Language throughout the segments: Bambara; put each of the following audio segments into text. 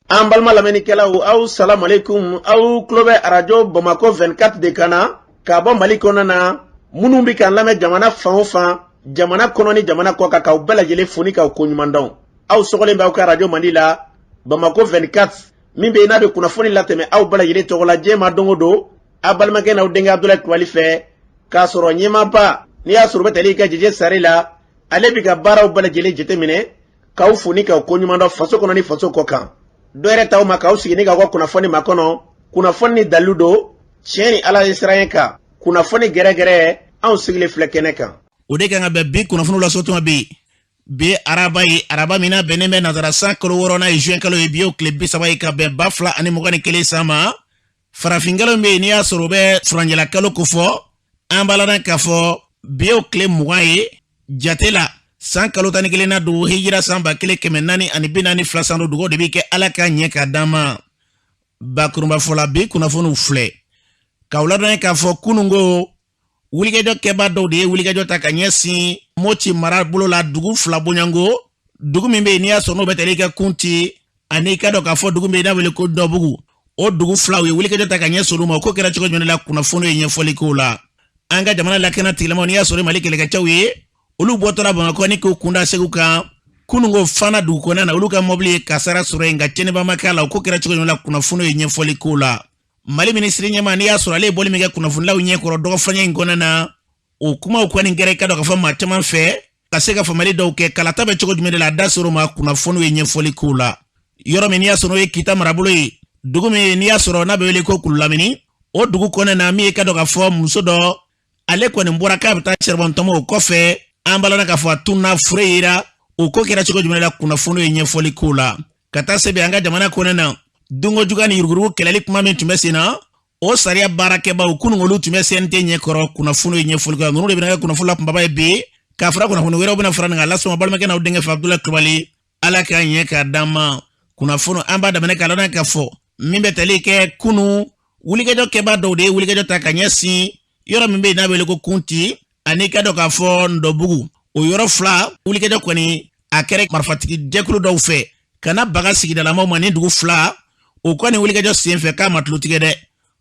An balima lamɛnnikɛlaw, aw salamualeykum. Aw tulo bɛ arajo Bamakɔ 24 de kan na ka bɔ Mali kɔnɔna na. Minnu bɛ k'an lamɛn jamana fan o fan, jamana kɔnɔ ni jamana kɔ kan, k'aw bɛɛ lajɛlen fo ni k'aw koɲuman dɔn. Aw sɔgɔlen bɛ aw ka arajo mandi la, Bamakɔ 24, min bɛ yen n'a bɛ kunnafoni latɛmɛ aw bɛɛ lajɛlen tɔgɔ la diɲɛ ma don o don, aw balimakɛ n'aw denkɛ Abudulayi Kulubali fɛ, k'a sɔrɔ ɲɛmaaba n'i y'a sɔrɔ u bɛ tali kɛ Jeje Sare la, ale bɛ ka baaraw bɛɛ lajɛlen jateminɛ, k'aw fo ni k'aw koɲuman dɔn faso kɔnɔ ni faso kɔ kan. Dɔ yɛrɛ t'aw ma k'aw sigi ni k'aw ka kunnafoni makɔnɔ, kunnafoni ni dalilu don, tiɲɛ ni Ala ye siran kan, kunnafoni gɛrɛgɛrɛ, anw sigilen filɛ kɛnɛ kan. O de kan ka bɛn bi kunnafoniw la sotuma bi. Bi araba ye, araba min n'a bɛnnen bɛ nazara san kalo wɔɔrɔnan ye, juin kalo ye, bi y'o tile 30 ye ka bɛn 2021 san ma. Farafinkalo min bɛ yen n'i y'a sɔrɔ o bɛ furanjɛla kalo kofɔ, an b'a ladɔn k'a fɔ bi y'o tile 20 ye jate la, san kalo 11 na don, hijira san 1442 san don. Dugawu de bɛ kɛ Ala k'a ɲɛ k'a d'an ma. Bakurunba fɔ la, bi kunnafoniw filɛ k'aw ladɔn k'a fɔ kununko wulikajɔ kɛbaa dɔw de ye wulikajɔ ta ka ɲɛsin Moti mara bolo la, dugu fila bonyanko, dugu min bɛ yen n'i y'a sɔrɔ n'o bɛ tali kɛ Kunti ani i ka dɔn k'a fɔ dugu min bɛ yen n'a wele ko Dɔbugu. O dugu filaw ye wulikajɔ ta ka ɲɛsin olu ma. O ko kɛra cogo jumɛn la, kunnafoni ye ɲɛfɔli k'o la. An ka jamana lakana tigilamaw, n'i y'a sɔrɔ Mali kɛlɛkɛcɛw ye, olu bɔtɔla Bamakɔ ni k'u kunda Segu kan kununko Fana dugu kɔnɔna na, olu ka mɔbili ye kasara sɔrɔ yen, nka tiɲɛniba ma k'a la. O ko kɛra cogo jumɛn la, kunnafoni ye ɲɛfɔli k'o la. Mali minisiri ɲɛmaa, n'i y'a sɔrɔ ale ye bɔli min kɛ kunnafonilaw ɲɛkɔrɔ dɔgɔfurancɛ in kɔnɔna na, o kumaw kɔni kɛra i ka dɔn k'a fɔ maa caman fɛ ka se ka faamuyali dɔw kɛ. Kalata bɛ cogo jumɛn de la, a da ser'o ma, kunnafoniw ye ɲɛfɔli k'o la. Yɔrɔ min n'i y'a sɔrɔ n'o ye Kita marabolo ye, dugu min n'i y'a sɔrɔ n'a bɛ wele ko Kululamini, o dugu kɔnɔna na, min ye ka dɔn k'a fɔ muso dɔ, ale kɔni bɔra k'a bɛ taa saribɔn tɔmɔ, o kɔfɛ an b'a ladɔn k'a fɔ a tunna, fure yera. O ko kɛra cogo jumɛn la, kunnafoniw ye ɲɛfɔli k'o la. Ka taa se bi an ka jamana kɔnɔna na, dunko juguya ni yuruguyurugu kɛlɛli kuma min tun bɛ sen na, o sariya baarakɛbaw kunun olu tun bɛ CNT ɲɛkɔrɔ, kunnafoni ye ɲɛfɔli kɛ. Ninnu de bɛna kɛ kunnafoni la kunbaba ye bi, k'a fara kunnafoni wɛrɛw bɛna fara nin kan lasɔn balimakɛ n'aw denkɛ fɛ Abudulayi Kulubali. Ala k'a ɲɛ k'a d'an ma. Kunnafoni an b'a daminɛ k'a ladɔn k'a fɔ min bɛ tali kɛ kunun wulikajɔ kɛbaa dɔw de ye wulikajɔ ta ka ɲɛsin yɔrɔ min bɛ yen n'a bɛ wele ko Kunti ani ka dɔn k'a fɔ Ndɔbugu, o yɔrɔ fila wulikajɔ kɔni a kɛra marifatigi jɛkulu dɔw fɛ ka na baga sigidalamaw ma. Ni dugu fila o kɔni wulikajɔ senfɛ, k'a ma tulo tigɛ dɛ,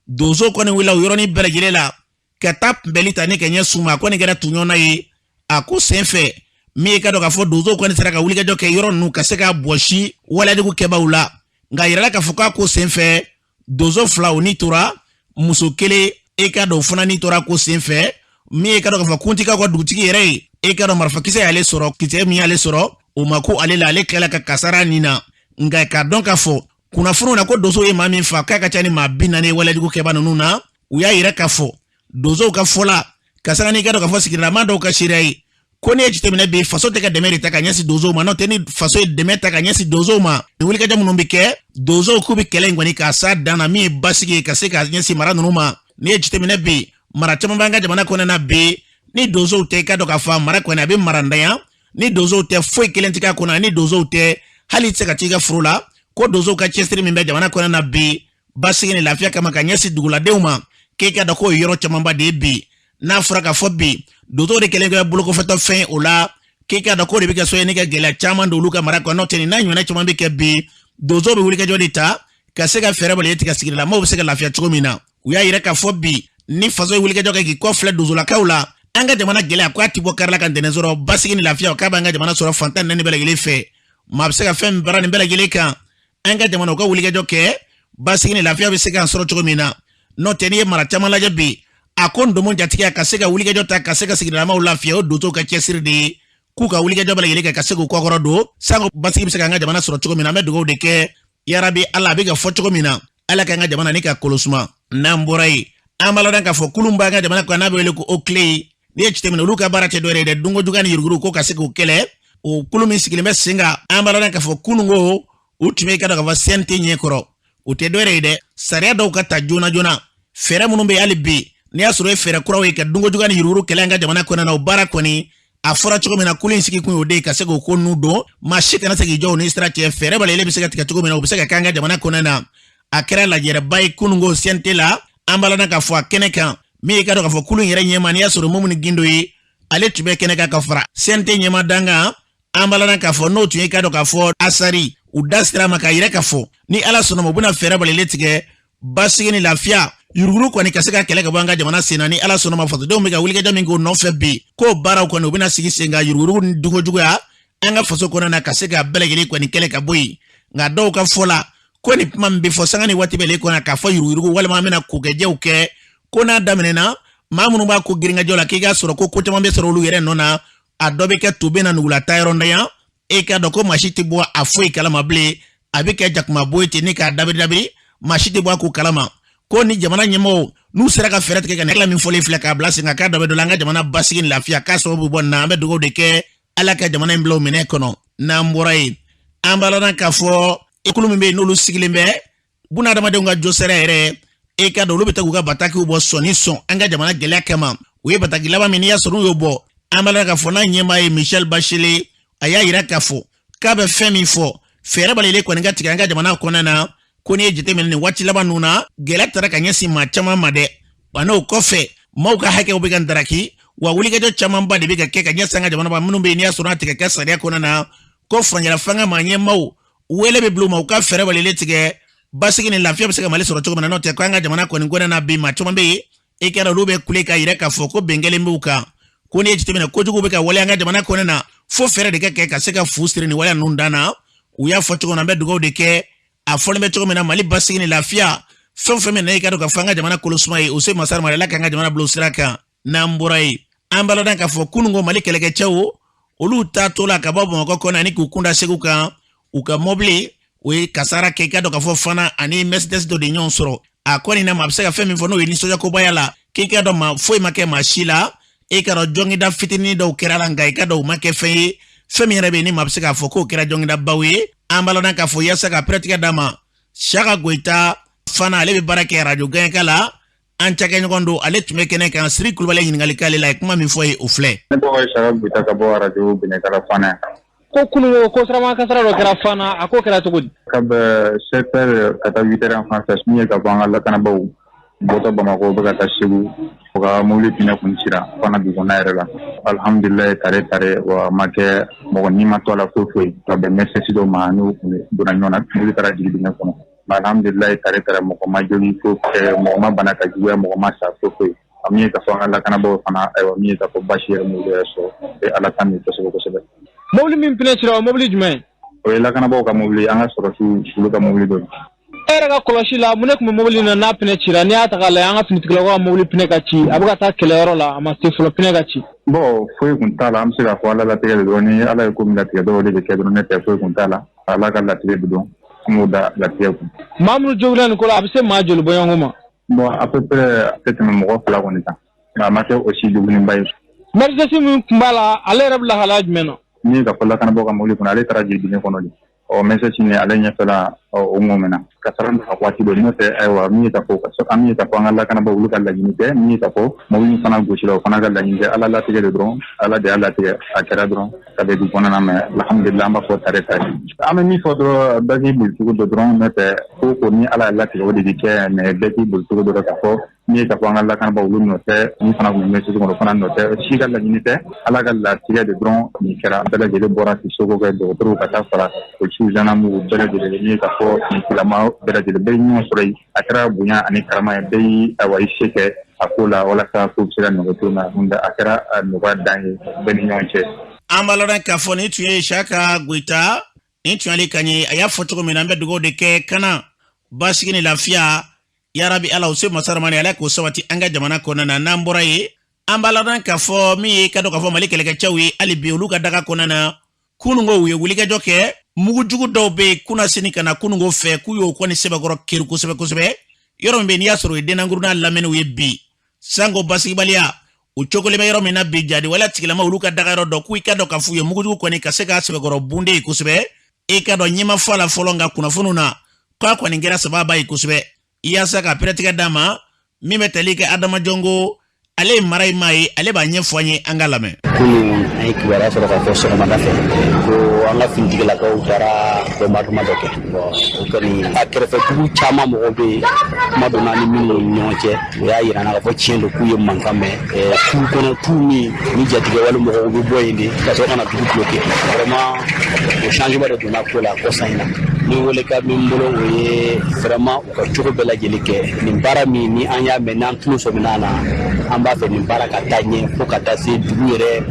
donso kɔni wulila o yɔrɔnin bɛɛ lajɛlen la ka taa kunbɛli ta ni ka ɲɛsin u ma. A kɔni kɛra tuɲɔgɔnna ye. A ko senfɛ, min ye ka dɔn k'a fɔ donsow kɔni sera ka wulikajɔ kɛ yɔrɔ ninnu ka se ka bɔsi waleyajugu kɛbaaw la, nka a yirala k'a fɔ k'a ko senfɛ donso fila o ni tora, muso kelen e ka dɔn o fana ni tora ko senfɛ. Min ye ka dɔn k'a fɔ Kuntikaw ka dugutigi yɛrɛ ye, e ka dɔn marifakisɛ y'ale sɔrɔ, kisɛ min y'ale sɔrɔ o ma ko ale la, ale tilala ka kasara nin na. Nka k'a dɔn k'a fɔ kunnafoniw na ko donsow ye maa min fa k'a ka ca ni maa 40 ye waleyajugu kɛbaa ninnu na, u y'a yira k'a fɔ donsow ka fɔ la, ka sanga n'i ka dɔn k'a fɔ sigidalama dɔw ka seereya ye, ko n'i ye jateminɛ bi, faso tɛ ka dɛmɛ de ta ka ɲɛsin donsow ma. N'o tɛ, ni faso ye dɛmɛ ta ka ɲɛsin donsow ma, ni wulikajɔ minnu bɛ kɛ, donsow k'u bɛ kɛlɛ in kɔni k'a s'a dan na, min ye basigi ye ka se ka ɲɛsin mara ninnu ma. N'i ye jateminɛ bi, mara caman b'an ka jamana kɔnɔna na bi, ni donsow tɛ, i ka dɔn k'a fɔ a mara kɔni a bɛ marantanya. Ni donsow tɛ, foyi kelen tɛ k'a kɔnɔ. Ni donsow tɛ, hali i tɛ se ka t'i ka foro la. Ko donsow ka cɛsiri min bɛ jamana kɔnɔna na bi basigi ni lafiya kama ka ɲɛsin duguladenw ma, k'e ka dɔn k'o ye yɔrɔ camanba de ye bi. N'a fɔra k'a fɔ bi donsow de kɛlen kɛ bolokɔfɛtɔ fɛn o la, k'e ka dɔn k'o de bɛ kɛ so ye ni ka gɛlɛya caman don olu ka mara kɔnɔ. N'o tɛ, nin n'a ɲɔgɔnna caman bɛ kɛ bi, donsow bɛ wulikajɔ de ta ka se ka fɛɛrɛ bali tigɛ sigidala maaw bɛ se ka lafiya cogo min na. U y'a yira k'a fɔ bi, ni faso ye wulikajɔ kɛ k'i kɔ filɛ donsolakaw la, an ka jamana gɛlɛya k'a ti bɔ kari la ka ntɛnɛn sɔrɔ. Basigi ni lafiya k'a b'an ka jamana sɔrɔ fan 14 bɛɛ lajɛlen fɛ. Maa bɛ se ka fɛn min baara nin bɛɛ lajɛlen kan, an ka jamana u ka wulikajɔ kɛ basigi ni lafiya bɛ se k'an sɔrɔ cogo min na. N'o tɛ, n'i ye mara caman lajɛ bi, a ko ndomo jatigiya ka se ka wulikajɔ ta ka se ka sigidalamaw lafiya, o donsow ka cɛsiri de ye k'u ka wulikajɔ bɛɛ lajɛlen kɛ ka se k'u kɔkɔrɔ don sanko basigi bɛ se k'an ka jamana sɔrɔ cogo min na. An bɛ dugawu de kɛ, yarabi Ala, a bɛ ka fɔ cogo min na, Ala k'an ka jamana ni ka kolo suma. N'an bɔra yen, an b'a ladɔn k'a fɔ kulun b'an ka jamana kɔnɔ n'a bɛ wele ko OCLEI. N'i ye jateminɛ, olu ka baara tɛ dɔwɛrɛ ye dɛ, dunko juguya ni yuruguyurugu ko ka se k'o kɛlɛ. O kulu min sigilen bɛ sen kan, an b'a ladɔn k'a fɔ kununko u tun bɛ i ka dɔn k'a fɔ CNT ɲɛkɔrɔ. O tɛ dɔwɛrɛ ye dɛ, sariya dɔw ka ta joona joona, fɛɛrɛ minnu bɛ hali bi n'i y'a sɔrɔ ye fɛɛrɛ kuraw ye ka dunko juguya ni yuruguyurugu kɛlɛ an ka jamana kɔnɔna na. O baara kɔni a fɔra cogo min na, kulu in sigi kun y'o de ye ka se k'o ko ninnu don, maa si kana se k'i jɔ o ni sira cɛ. Fɛɛrɛ bɛɛ bɛ se ka tigɛ cogo min na, o bɛ se ka kɛ an ka jamana kɔnɔna na. A kɛra lajɛrɛba ye kununko CNT la. An b'a ladɔn k'a fɔ a kɛnɛ kan, min ye ka dɔn k'a fɔ kulu in yɛrɛ ɲɛmaa, n'i y'a sɔrɔ Mumuni Gindo ye, ale tun bɛ kɛnɛ kan ka fara CNT ɲɛmaa dankan. An b'a ladɔn k'a fɔ n'o tun ye ka dɔn k'a fɔ Asari U da sera a ma k'a yira k'a fɔ ni Ala sɔnna ma, u bɛna fɛɛrɛ balilen tigɛ basigi ni lafiya, yuruguyurugu kɔni ka se ka kɛlɛ ka bɔ an ka jamana sen na. Ni Ala sɔnna ma, fasodenw bɛ ka wulikajɔ min k'o nɔfɛ bi, k'o baaraw kɔni u bɛna sigi sen kan, yuruguyurugu ni dunkojuguya an ka faso kɔnɔ na, ka se ka bɛɛ lajɛlen kɔni kɛlɛ ka bɔ yen. Nka dɔw ka fɔ la, ko nin kuma min bɛ fɔ sanga ni waati bɛɛ kɔnɔ k'a fɔ yuruguyurugu walima an bɛna kokɛjɛw kɛ, ko n'a daminɛna, maa minnu b'a ko girinkajɔ la, k'i k'a sɔrɔ ko ko caman bɛ sɔrɔ olu yɛrɛ nɔ na. A dɔ bɛ kɛ to bɛ na nugulata yɔrɔ ntanya, e k'a dɔn ko maa si tɛ bɔ a foyi kalama bilen, a bɛ kɛ jakuma bo ye ten ni k'a dabiri dabiri, maa si tɛ bɔ a ko kalama. Ko ni jamana ɲɛmɔgɔw n'u sera ka fɛɛrɛ tigɛ ka nin min fɔlen filɛ k'a bila sen kan, k'a dɔ bɛ dɔ la an ka jamana basigi ni lafiya k'a sababu bɔ nin na. An bɛ dugawu de kɛ, Ala ka jamana in bila o minɛ kɔnɔ. N'an bɔra yen, an b'a lɔn k'a fɔ ekulu min bɛ yen n'olu sigilen bɛ bunadamadenw ka josɛrɛ yɛrɛ, e ka dɔn olu bɛ taa k'u ka batakiw bɔ sɔn ni sɔn an ka jamana gɛlɛya kama. U ye bataki laban min, n'i y'a sɔrɔ n'u y'o bɔ, an b'a lɔn k'a fɔ n'a ɲɛmaa ye Michelle Bachelet, a y'a yira k'a fɔ k'a bɛ fɛn min fɔ, fɛɛrɛ balilen kɔni ka tigɛ an ka jamana kɔnɔna na. Ko n'i ye jateminɛ nin waati laban ninnu na, gɛlɛya taara ka ɲɛsin maa caman ma dɛ, wa n'o kɔfɛ maaw ka hakɛw bɛ ka daraki, wa wulikajɔ camanba de bɛ ka kɛ ka ɲɛsin an ka jamana ma minnu bɛ yen n'i y'a sɔrɔ a tigɛ kɛ sariya kɔnɔna na. Ko furancɛla fanga maa ɲɛmaaw, wele bɛ bila u ma u ka fɛɛrɛ balilen tigɛ, basigi ni lafiya bɛ se ka Mali sɔrɔ cogo min na. N'o tɛ, ko an ka jamana kɔni kɔnɔna na bi, maa caman bɛ yen, e kɛra olu bɛ kule k'a yira k'a fɔ ko bɛn kɛlen b'u kan. Ko n'i ye jateminɛ, kojugu bɛ ka waleya an ka jamana kɔnɔna na, fo fɛɛrɛ de ka kɛ ka se ka fu siri nin waleya ninnu dan na. U y'a fɔ cogo min na, an bɛ dugawu de kɛ, a fɔlen bɛ cogo min na, Mali basigi ni lafiya, fɛn o fɛn min na i ka dɔn k'a fɔ an ka jamana kolosuma ye, o se masari ma, Ala k'an ka jamana bila o sira kan. N'an bɔra yen, an b'a lɔn k'a fɔ kununko Mali kɛlɛkɛcɛw olu taatɔ la ka bɔ Bamakɔ kɔnɔ ani k'u kunda Segu kan, u ka mɔbili o ye kasara kɛ. I ka dɔn k'a fɔ fana ani Mercedes dɔ de ɲɔgɔn sɔrɔ. A kɔni na, maa bɛ se ka fɛn min fɔ n'o ye nisɔndiyakobaya la, k'i ka dɔn maa foyi ma kɛ maa si la. E ka dɔn jɔngida fitinin dɔw kɛra la, nka i ka dɔn u ma kɛ fɛn ye, fɛn min yɛrɛ bɛ yen ni maa bɛ se k'a fɔ k'o kɛra jɔngidabaw ye. An b'a lɔn k'a fɔ yaasa ka pɛrɛtigɛ d'a ma, Siyaka Goyita fana, ale bɛ baara kɛ arajo Gaɲɛka la, an cakɛɲɔgɔn don, ale tun bɛ kɛnɛ kan. Siri Kulubali ɲininkali k'ale la, ye kuma min fɔ ye, o filɛ. Ne tɔgɔ ye Siyaka Goyita ka bɔ arajo Bɛnɛkala Fana. Ko kununko ko siraba kasara dɔ kɛra Fana, a ko kɛra cogo di? Ka bɛn 7 heures ka taa 8 heures yan fan fɛ, min ye ka fɔ an ka lakanabaaw bɔtɔ Bamakɔ bɛ ka taa Segu, u ka mobili pinɛ kun cira Fana dugu kɔnɔna yɛrɛ la. Alhamdulilayi, tare tare wa ma kɛ, mɔgɔ ni ma to a la foyi foyi. Ka bɛn Mercedes dɔ ma, n'u kun donna ɲɔgɔn na, mobili taara jigin dingɛ kɔnɔ. Alhamdulilayi, tare tare, mɔgɔ ma jogin foyi, mɔgɔ ma bana ka juguya, mɔgɔ ma sa foyi foyi. Min ye ka fɔ an ka lakanabaaw fana, ayiwa, min ye ka fɔ basi yɛrɛ m'olu yɛrɛ sɔrɔ, bɛ Ala tanu kosɛbɛ kosɛbɛ. Mobili min pinɛ cira, o mobili jumɛn? O ye lakanabaaw ka mobili, an ka sɔrɔsiw olu ka mobili dɔ. E yɛrɛ ka kɔlɔsi la, mun de tun bɛ mobili in na n'a pinɛ cira? N'i y'a ta k'a lajɛ, an ka finitigilakaw ka mobili pinɛ ka ci, a bɛ ka taa kɛlɛyɔrɔ la, a ma se fɔlɔ, pinɛ ka ci. Bon, foyi kun t'a la, an bɛ se k'a fɔ Ala latigɛ de dɔrɔn. Ni Ala ye ko min latigɛ dɔrɔn, o de bɛ kɛ dɔrɔn. Ne tɛ foyi kun t'a la, Ala ka latigɛ de don, an b'o da latigɛ kun. Maa minnu joginna nin ko la, a bɛ se maa joli bɔɲɔgɔnko ma? Bon, à peu près a tɛ tɛmɛ mɔgɔ fila kɔni kan, nka a ma kɛ aussi juguninba ye. Mercedes min tun b'a la, ale yɛrɛ bɛ lahalaya jumɛn na? Min ye ka fɔ lakanabaaw ka mobili kɔnɔ, ale taara jigin dingɛ kɔnɔ de. Ɔ Mercedes ni ale ɲɛfɛla, o ŋɔmɛna kasara a waati dɔ. N'o tɛ, ayiwa, min ye ka fɔ an ye ka fɔ an ka lakanabaaw olu ka laɲini tɛ. Min ye ka fɔ mobili fana gosila, o fana ka laɲini tɛ. Ala latigɛ de dɔrɔn, Ala de y'a latigɛ, a kɛra dɔrɔn ka bɛn dugu kɔnɔna mais alhamdulillah, an b'a fɔ tare tare. An bɛ min fɔ dɔrɔn, bɛɛ k'i boli cogo dɔ dɔrɔn. N'o tɛ, ko ko ni Ala y'a latigɛ, o de bɛ kɛ, mais bɛɛ k'i boli cogo dɔ k'a fɔ min ye ka fɔ an ka lakanabaaw olu nɔ tɛ, min fana tun bɛ Mercedes kɔnɔ, o fana nɔ tɛ, si ka laɲini tɛ, Ala ka latigɛ de dɔrɔn nin kɛra. Bɛɛ lajɛlen bɔra k'i seko kɛ, dɔgɔtɔrɔw ka taa fara polisiw, gendarmew, bɛɛ lajɛlen. Min ye ka fɔ nin tilama bɛɛ lajɛlen bɛɛ ye ɲɔgɔn sɔrɔ yen, a kɛra bonya ani karama ye, bɛɛ y'i awa i se kɛ a ko la walasa ko bɛ se ka nɔgɔya cogo min na. A kɛra nɔgɔya dan ye bɛɛ ni ɲɔgɔn cɛ. An b'a lɔn k'a fɔ nin tun ye Siyaka Goyita, nin tun y'ale kan ye. A y'a fɔ cogo min na, an bɛ dugawu de kɛ kana basigi ni lafiya, yarabi Ala o se masaramani, Ala k'o sabati an ka jamana kɔnɔna na. N'an bɔra yen, an b'a ladɔn k'a fɔ min ye ka dɔn k'a fɔ Mali kɛlɛkɛcɛw ye, hali bi olu ka daga kɔnɔna na, kununko u ye wulikajɔ kɛ. Mugujugu dɔw bɛ yen kunasini ka na kununko fɛ, k'u y'o kɔni sɛbɛkɔrɔ keri kosɛbɛ kosɛbɛ. Yɔrɔ min bɛ yen n'i y'a sɔrɔ o ye dennanguru n'a laminiw ye bi, sanko basigibaliya u cogolen bɛ yɔrɔ min na bi, jadi wala tigilama olu ka daga yɔrɔ dɔ, k'u i ka dɔn k'a f'u ye mugujugu kɔni ka se k'a sɛbɛkɔrɔ bunde ye kosɛbɛ. I ka dɔn ɲɛma fɔ a la fɔlɔ, nka kunnafoniw na k'a kɔni kɛra sababa ye kosɛbɛ. Yaasa ka pɛrɛtigɛ d'a ma, min bɛ tali kɛ Adama Jɔngo, Ale ye mara in maa ye, ale b'a ɲɛfɔ an ye, an ka lamɛn. Kunun an ye kibaruya sɔrɔ k'a fɔ sɔgɔmada fɛ ko an ka finitigilakaw taara bombardement dɔ kɛ. Bon, o kɔni a kɛrɛfɛ dugu caman mɔgɔw bɛ yen, kuma donna ni minnu ni ɲɔgɔn cɛ, o y'a yira n na k'a fɔ tiɲɛ don k'u ye mankan mɛn tu kɔnɔ, tu min ni jatigɛwale mɔgɔw bɛ bɔ yen de ka sɔrɔ ka na dugu bloqué. Vraiment, o changement de donna ko la kɔsa in na. Ni welekan min bolo, o ye vraiment u ka cogo bɛɛ lajɛlen kɛ nin baara min ni an y'a mɛn, n'an tulo sɔmina na, an b'a fɛ nin baara ka taa ɲɛ fo ka taa se dugu yɛrɛ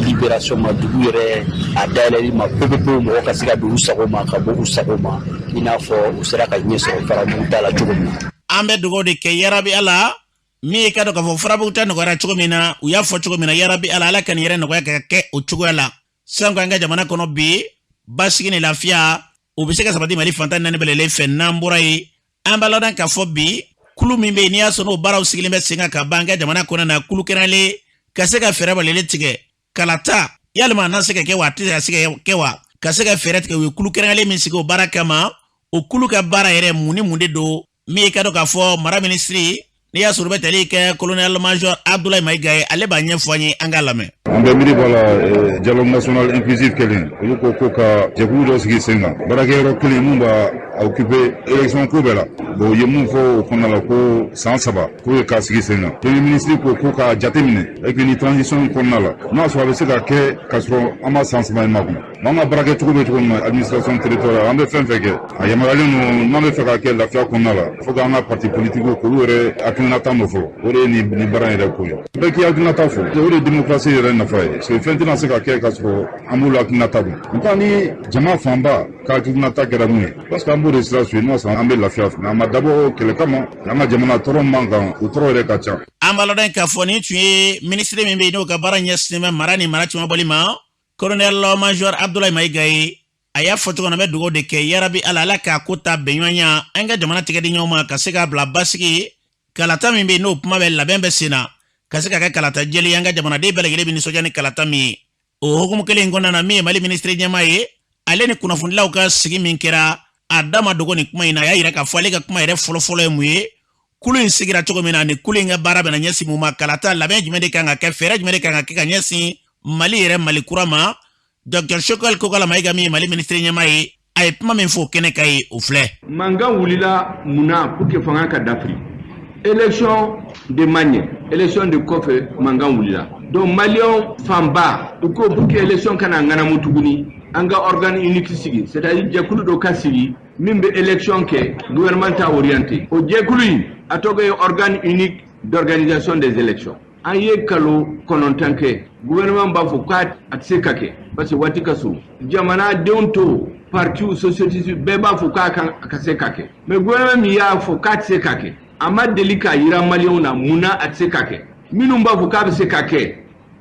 libération ma, dugu yɛrɛ a dayɛlɛli ma pewu pewu, mɔgɔ ka se ka don u sago ma, ka bɔ u sago ma, i n'a fɔ u sera ka ɲɛ sɔrɔ Farabugu ta la cogo min na. An bɛ dugawu de kɛ, yarabi Ala min ye ka dɔn k'a fɔ Farabugu ta nɔgɔyara cogo min na, u y'a fɔ cogo min na, yarabi Ala, Ala ka nin yɛrɛ nɔgɔya ka kɛ o cogoya la. Sanko an ka jamana kɔnɔ bi, basigi ni lafiya o bɛ se ka sabati Mali fan 14 bɛɛ lajɛlen fɛ. N'an bɔra yen, an b'a ladɔn k'a fɔ bi kulu min bɛ yen, n'i y'a sɔrɔ n'o baaraw sigilen bɛ sen kan ka ban an ka jamana kɔnɔ na, kulu kɛrɛnkɛrɛnlen ka se ka fɛɛrɛ balelen tigɛ kalata yalima a na se ka kɛ wa, a tɛ se ka kɛ wa, ka se ka fɛɛrɛ tigɛ. U ye kulu kɛrɛnkɛrɛnlen min sigi o baara kama, o kulu ka baara yɛrɛ mun ni mun de don? Min ye ka dɔn k'a fɔ mara minisiri, n'i y'a sɔrɔ u bɛ tali kɛ colonel major Abdoulaye Mayiga ye, ale b'a ɲɛfɔ an ye, an k'a lamɛn. An bɛ miiri b'a la, dialogue national inclusif kelen, olu ko ko ka jɛkulu dɔ sigi sen kan, baarakɛyɔrɔ kelen mun b'a occuper élection ko bɛɛ la. Bon, u ye mun fɔ o kɔnɔna la, ko san 3 pour que k'a sigi sen kan. Premier ministre ko ko k'a jate minɛ et puis ni transition kɔnɔna la, n'a sɔrɔ a bɛ se ka kɛ k'a sɔrɔ an ma san 3 in makɔnɔ. An ka baara kɛcogo bɛ cogo min na, administration territoriale, an bɛ fɛn fɛn kɛ, a yamaruyalen don. N'an bɛ fɛ ka kɛ lafiya kɔnɔna la, fo k'an ka parti politique k'olu yɛrɛ hakilinata nɔ fɔlɔ. O de ye nin baara in yɛrɛ ko ye. Bɛɛ k'i hakilinata fɔ, o de ye démocratie yɛrɛ nafa ye, parce que fɛn tɛna se ka kɛ k'a sɔrɔ an b'olu hakilinata dɔn. Nka ni jama fanba ka hakilinata kɛra mun ye, parce que an b'o de sira suit, n'o sɔrɔ an bɛ lafiya. A ma dabɔ kɛlɛ kama, an ka jamana tɔɔrɔ man kan, o tɔɔrɔ yɛrɛ ka ca. An b'a ladɔn k'a fɔ nin tun ye minisiri min bɛ yen, n'o ka baara ɲɛsinnen bɛ mara ni mara cɛmabɔli ma, colonel major Abdoulaye Mayiga ye. A y'a fɔ cogo min na, an bɛ dugawu de kɛ, yarabi Ala, Ala k'a ko ta bɛnɲɔgɔnya, an ka jamana tigɛ di ɲɔgɔn ma, ka se k'a bila basigi. Kalata min bɛ yen, n'o kuma bɛ labɛn bɛ sen na, ka se ka kɛ kalata jɛlen, an ka jamanaden bɛɛ lajɛlen bɛ nisɔndiya ni kalata min ye. O hukumu kelen in kɔnɔna na, min ye Mali minisiri ɲɛmaa ye, ale ni kunnafonidilaw ka sigi min kɛra, a da ma dogo nin kuma in na. A y'a yira k'a fɔ ale ka kuma yɛrɛ fɔlɔfɔlɔ ye mun ye, kulu in sigira cogo min na, ni kulu in ka baara bɛna ɲɛsin mun ma, kalata labɛn jumɛn de kan ka kɛ, fɛɛrɛ jumɛn de kan ka kɛ ka ɲɛsin Mali yɛrɛ Mali kura ma. Dr Choguel Kokalla Maïga, min ye Mali minisiri ɲɛmaa ye, a ye kuma min fɔ o kɛnɛ kan ye, o filɛ. Mankan wulila mun na? Pour que fanga ka dafiri. Élection de ma ɲɛ, élection de kɔfɛ mankan wulila. Donc maliyɛnw fanba u ko pour que élection kana ŋanamu tuguni, an ka organe unique sigi, c'est à dire jɛkulu dɔ ka sigi min bɛ élection kɛ, gouvernement t'a orienté. O jɛkulu in, a tɔgɔ ye organe unique d'organisation des élections. An ye kalo 9 kɛ, gouvernement b'a fɔ k'a tɛ se ka kɛ parce que waati ka surun. Jamanadenw to, partis, société civile, bɛɛ b'a fɔ k'a kan ka se ka kɛ, mais gouvernement min y'a fɔ k'a tɛ se ka kɛ, a ma deli k'a yira maliyɛnw na mun na a tɛ se ka kɛ. Minnu b'a fɔ k'a bɛ se ka kɛ,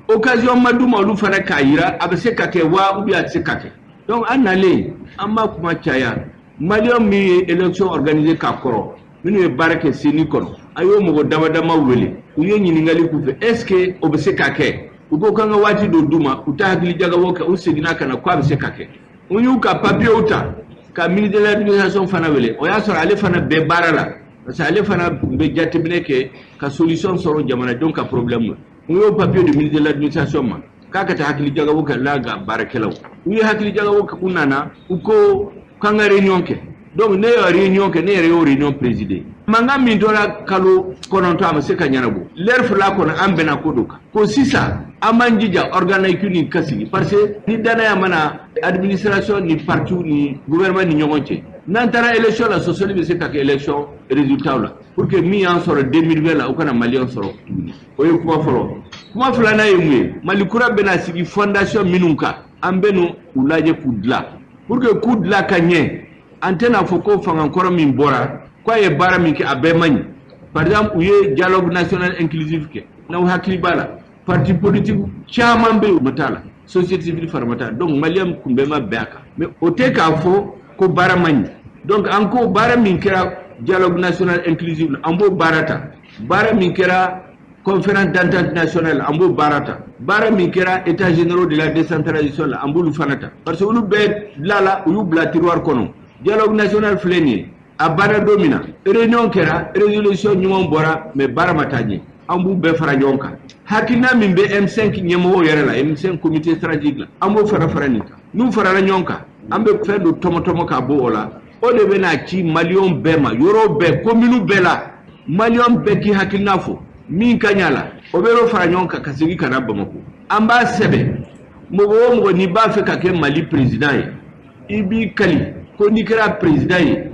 occasion ma d'u ma olu fana k'a yira a bɛ se ka kɛ wa ou bien a tɛ se ka kɛ. Donc an nalen, an b'a kuma caya, maliyɛn min ye élection organisée k'a kɔrɔ, minnu ye baara kɛ CENI kɔnɔ, a y'o mɔgɔ dama dama wele, u ye ɲininkali k'u fɛ, est ce que o bɛ se ka kɛ? U ko k'an ka waati dɔ d'u ma, u t'a hakili jagabɔ kɛ, u seginna ka na k'a bɛ se ka kɛ. U y'u ka papiyew ta ka ministre de l'administration fana wele. O y'a sɔrɔ ale fana bɛɛ baara la, parce que ale fana bɛ jateminɛ kɛ ka solution sɔrɔ jamanadenw ka problème la. U y'o papier di ministre de l'administration ma k'a ka taa hakili jagabɔ kɛ n'a ka baarakɛlaw. U ye hakili jagabɔ kɛ, u nana, u ko k'an ka réunion kɛ. Donc ne ye réunion kɛ, ne yɛrɛ y'o réunion présider. Mankan min tora kalo 9, a ma se ka ɲɛnabɔ. Lɛri 2 kɔnɔ, an bɛnna ko dɔ kan ko sisan an b'an jija organe nin ka sigi, parce que ni danaya mana administration ni parti ni gouvernement ni ɲɔgɔn cɛ, n'an taara élection la, sɔsɔli bɛ se ka kɛ élection résultat la, pour que min y'an sɔrɔ 2020 la, o kana maliyɛn sɔrɔ tuguni. O ye kuma fɔlɔ. Kuma filanan ye mun ye? Mali kura bɛna sigi fondation minnu kan, an bɛ n'u lajɛ k'u dilan pour que k'u dilan ka ɲɛ. An tɛna fɔ ko fangakɔrɔ min bɔra k'a ye baara min kɛ, a bɛɛ man ɲi. Par exemple, u ye dialogue national inclusif kɛ, n'aw hakili b'a la, parti politique caman bɛ yen, u ma t'a la, société civile fana ma t'a la. Donc maliyɛn kun bɛɛ ma bɛn a kan, mais o tɛ k'a fɔ ko baara man ɲi. Donc an ko baara min kɛra dialogue national inclusif, an b'o baara ta. Baara min kɛra conférence d'entente nationale, an b'o baara ta. Baara min kɛra état généraux de la décentralisation la, an b'olu fana ta, parce que olu bɛɛ bilala, u y'u bila tiroir kɔnɔ. Dialogue national filɛ nin ye, a baara don min na, réunion kɛra, résolution ɲuman bɔra, mais baara ma taa ɲɛ. An b'u bɛɛ fara ɲɔgɔn kan. Hakilina min bɛ M5 ɲɛmɔgɔw yɛrɛ la, M5 comité stratégique la, an b'o fara fara nin kan. N'u farala ɲɔgɔn kan, an bɛ fɛn dɔ tɔmɔ tɔmɔ ka bɔ o la. O de bɛna ci Maliyɛnw bɛɛ ma, yɔrɔ bɛɛ, commune bɛɛ la, Maliyɛn bɛɛ k'i hakilina fɔ min ka ɲa la. O bɛ fara ɲɔgɔn kan ka segin ka na Bamakɔ. An b'a sɛbɛn, mɔgɔ o mɔgɔ n'i b'a fɛ ka kɛ Mali président ye, i b'i kali ko n'i kɛra président ye,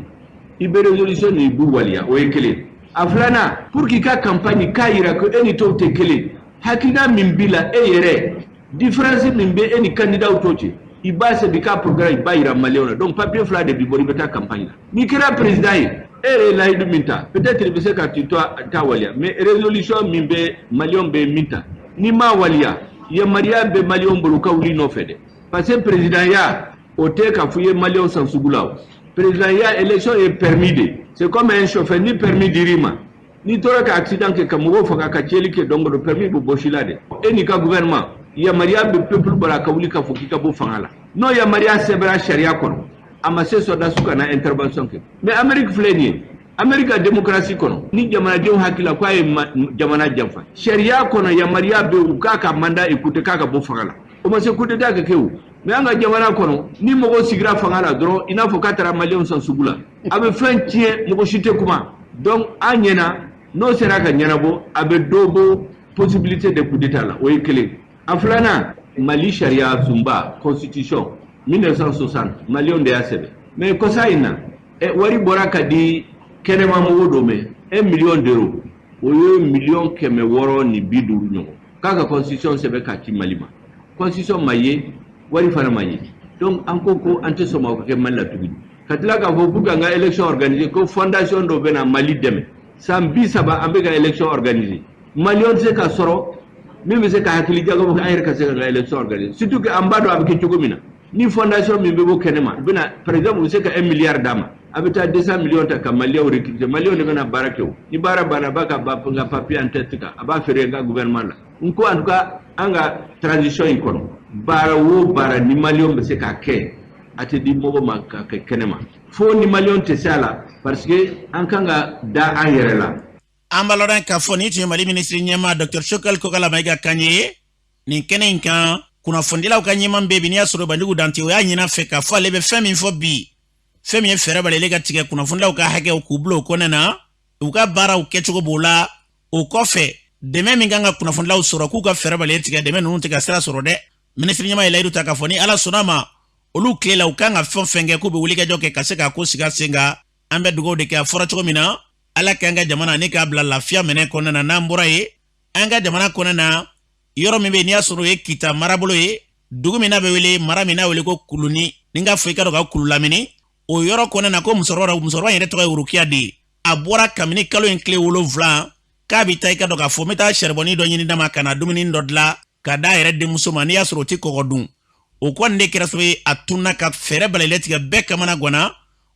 i bɛ résolution nin, i b'u waleya. O ye kelen. A filanan, pour que i ka campagne k'a yira ko e ni tɔw tɛ kelen, hakilina min b'i la e yɛrɛ, différence min bɛ e ni candidat tɔw cɛ, i b'a sɛbɛn i ka programme, i b'a yira Maliyɛnw na. Donc papier fila de b'i bolo, i bɛ taa campagne la. N'i kɛra président ye, e yɛrɛ ye layidu min ta, peut-être i bɛ se ka t'i to ta waleya, mais résolution min bɛ Maliyɛnw bɛ min ta, n'i m'a waleya, yamaruya bɛ Maliyɛnw bolo ka wuli nɔfɛ dɛ, parce que président ya o tɛ k'a fɔ i ye Maliyɛnw san sugu la. O président ya, élection ye permis de, c'est comme un chauffeur. Ni permis dir'i ma, n'i tora ka accident kɛ, ka mɔgɔw faga, ka tiɲɛli kɛ, donc o permis bɛ bɔsi la dɛ. E n'i ka gouvernement, yamaruya bɛ peuple bolo a ka wuli k'a fɔ k'i ka bɔ fanga la. N'o yamaruya sɛbɛnna sariya kɔnɔ, a ma se sɔrɔdasiw ka na intervention kɛ. Mais Amérique filɛ nin ye, Amérique ka démocratie kɔnɔ, ni jamanadenw hakili la k'a ye jamana janfa, sariya kɔnɔ yamaruya bɛ u k'a ka mandat écourter, k'a ka bɔ fanga la. O ma se coup d'état ka kɛ o. Mais an ka jamana kɔnɔ, ni mɔgɔw sigira fanga la dɔrɔn, i n'a fɔ k'a taara Maliyɛnw san sugu la, a bɛ fɛn tiɲɛ, mɔgɔ si tɛ kuma. Donc an ɲɛna, n'o sera ka ɲɛnabɔ, a bɛ dɔ bɔ possibilité de coup d'état la. O ye kelen. A filanan, Mali sariya sunba, constitution 1960, Maliyɛnw de y'a sɛbɛn. Mais kɔsa in na, wari bɔra ka di kɛnɛma mɔgɔw dɔ mɛ, 1 million d'euros, o ye 650 miliyɔn ɲɔgɔn, k'a ka constitution sɛbɛn k'a ci Mali ma. Constitution ma ye, wari fana ma ye. Donc an ko ko an tɛ sɔn ma o ka kɛ Mali la tuguni. Ka tila k'a fɔ pour que an ka élection organiser, ko fondation dɔ bɛ na Mali dɛmɛ. San 30 an bɛ ka élection organiser, Maliyɛn tɛ se ka sɔrɔ min bɛ se ka hakili jagabɔ an yɛrɛ ka se ka élection organiser, surtout que an b'a dɔn a bɛ kɛ cogo min na. Ni fondation min bɛ bɔ kɛnɛma, u bɛna, par exemple, u bɛ se ka 1 milliard d'a ma, a bɛ taa 200 millions ta ka Maliyɛnw recruter. Maliyɛnw de bɛna baara kɛ. O ni baara banna, a b'a ka n ka papier en tête kan, a b'a feere n ka gouvernement la. N ko en tout cas, an ka transition in kɔnɔ, baara o baara ni Maliyɛnw bɛ se k'a kɛ, a tɛ di mɔgɔ ma ka kɛ kɛnɛma fo ni Maliyɛnw tɛ se a la, parce que an kan ka da an yɛrɛ la. An b'a lɔn k'a fɔ nin tun ye Mali minisiri ɲɛmaa Dr Choguel Kokalla Maïga kan ye nin kɛnɛ in kan. Kunnafonidilaw ka ɲɛman bɛ bi, n'i y'a sɔrɔ Banjugu Dante, o y'a ɲin'a fɛ k'a fɔ ale bɛ fɛn min fɔ bi, fɛn min ye fɛɛrɛ balile ka tigɛ kunnafonidilaw ka hakɛw k'u bila o kɔnɛ na, u ka baaraw kɛcogo b'o la. O kɔfɛ, dɛmɛ min kan ka kunnafonidilaw sɔrɔ, k'u ka fɛɛrɛ balilen tigɛ, dɛmɛ ninnu tɛ ka sira sɔrɔ dɛ. Minisiri ɲɛmaa ye layidu ta k'a fɔ ni Ala sɔnna ma, olu tile la, u kan ka fɛn fɛn kɛ, k'u bɛ wulikajɔ kɛ ka se k'a ko sigi sen kan. An bɛ dugawu de kɛ, a fɔra cogo min na, Ala k'an ka jamana ni k'a bila lafiya minɛ kɔnɔna na. N'an bɔra yen, an ka jamana kɔnɔna na, yɔrɔ min bɛ yen n'i y'a sɔrɔ o ye Kita marabolo ye, dugu min n'a bɛ wele, mara min n'a wele ko Kuluni, ni n ka fɔ i ka dɔn ka Kulu lamini, o yɔrɔ kɔnɔna na, ko musokɔrɔba, musokɔrɔba yɛrɛ tɔgɔ ye Worokiya de ye. A bɔra kabini kalo in tile 7 k'a bɛ taa, i ka dɔn k'a fɔ n bɛ taa sɛribɔni dɔ ɲini d'a ma ka na dumuni dɔ dilan ka d'a yɛrɛ denmuso ma, n'i y'a sɔrɔ o tɛ kɔgɔ dun. O kɔni de kɛra sababu ye a tunna ka fɛɛrɛ balalen tigɛ bɛɛ kamana ganna.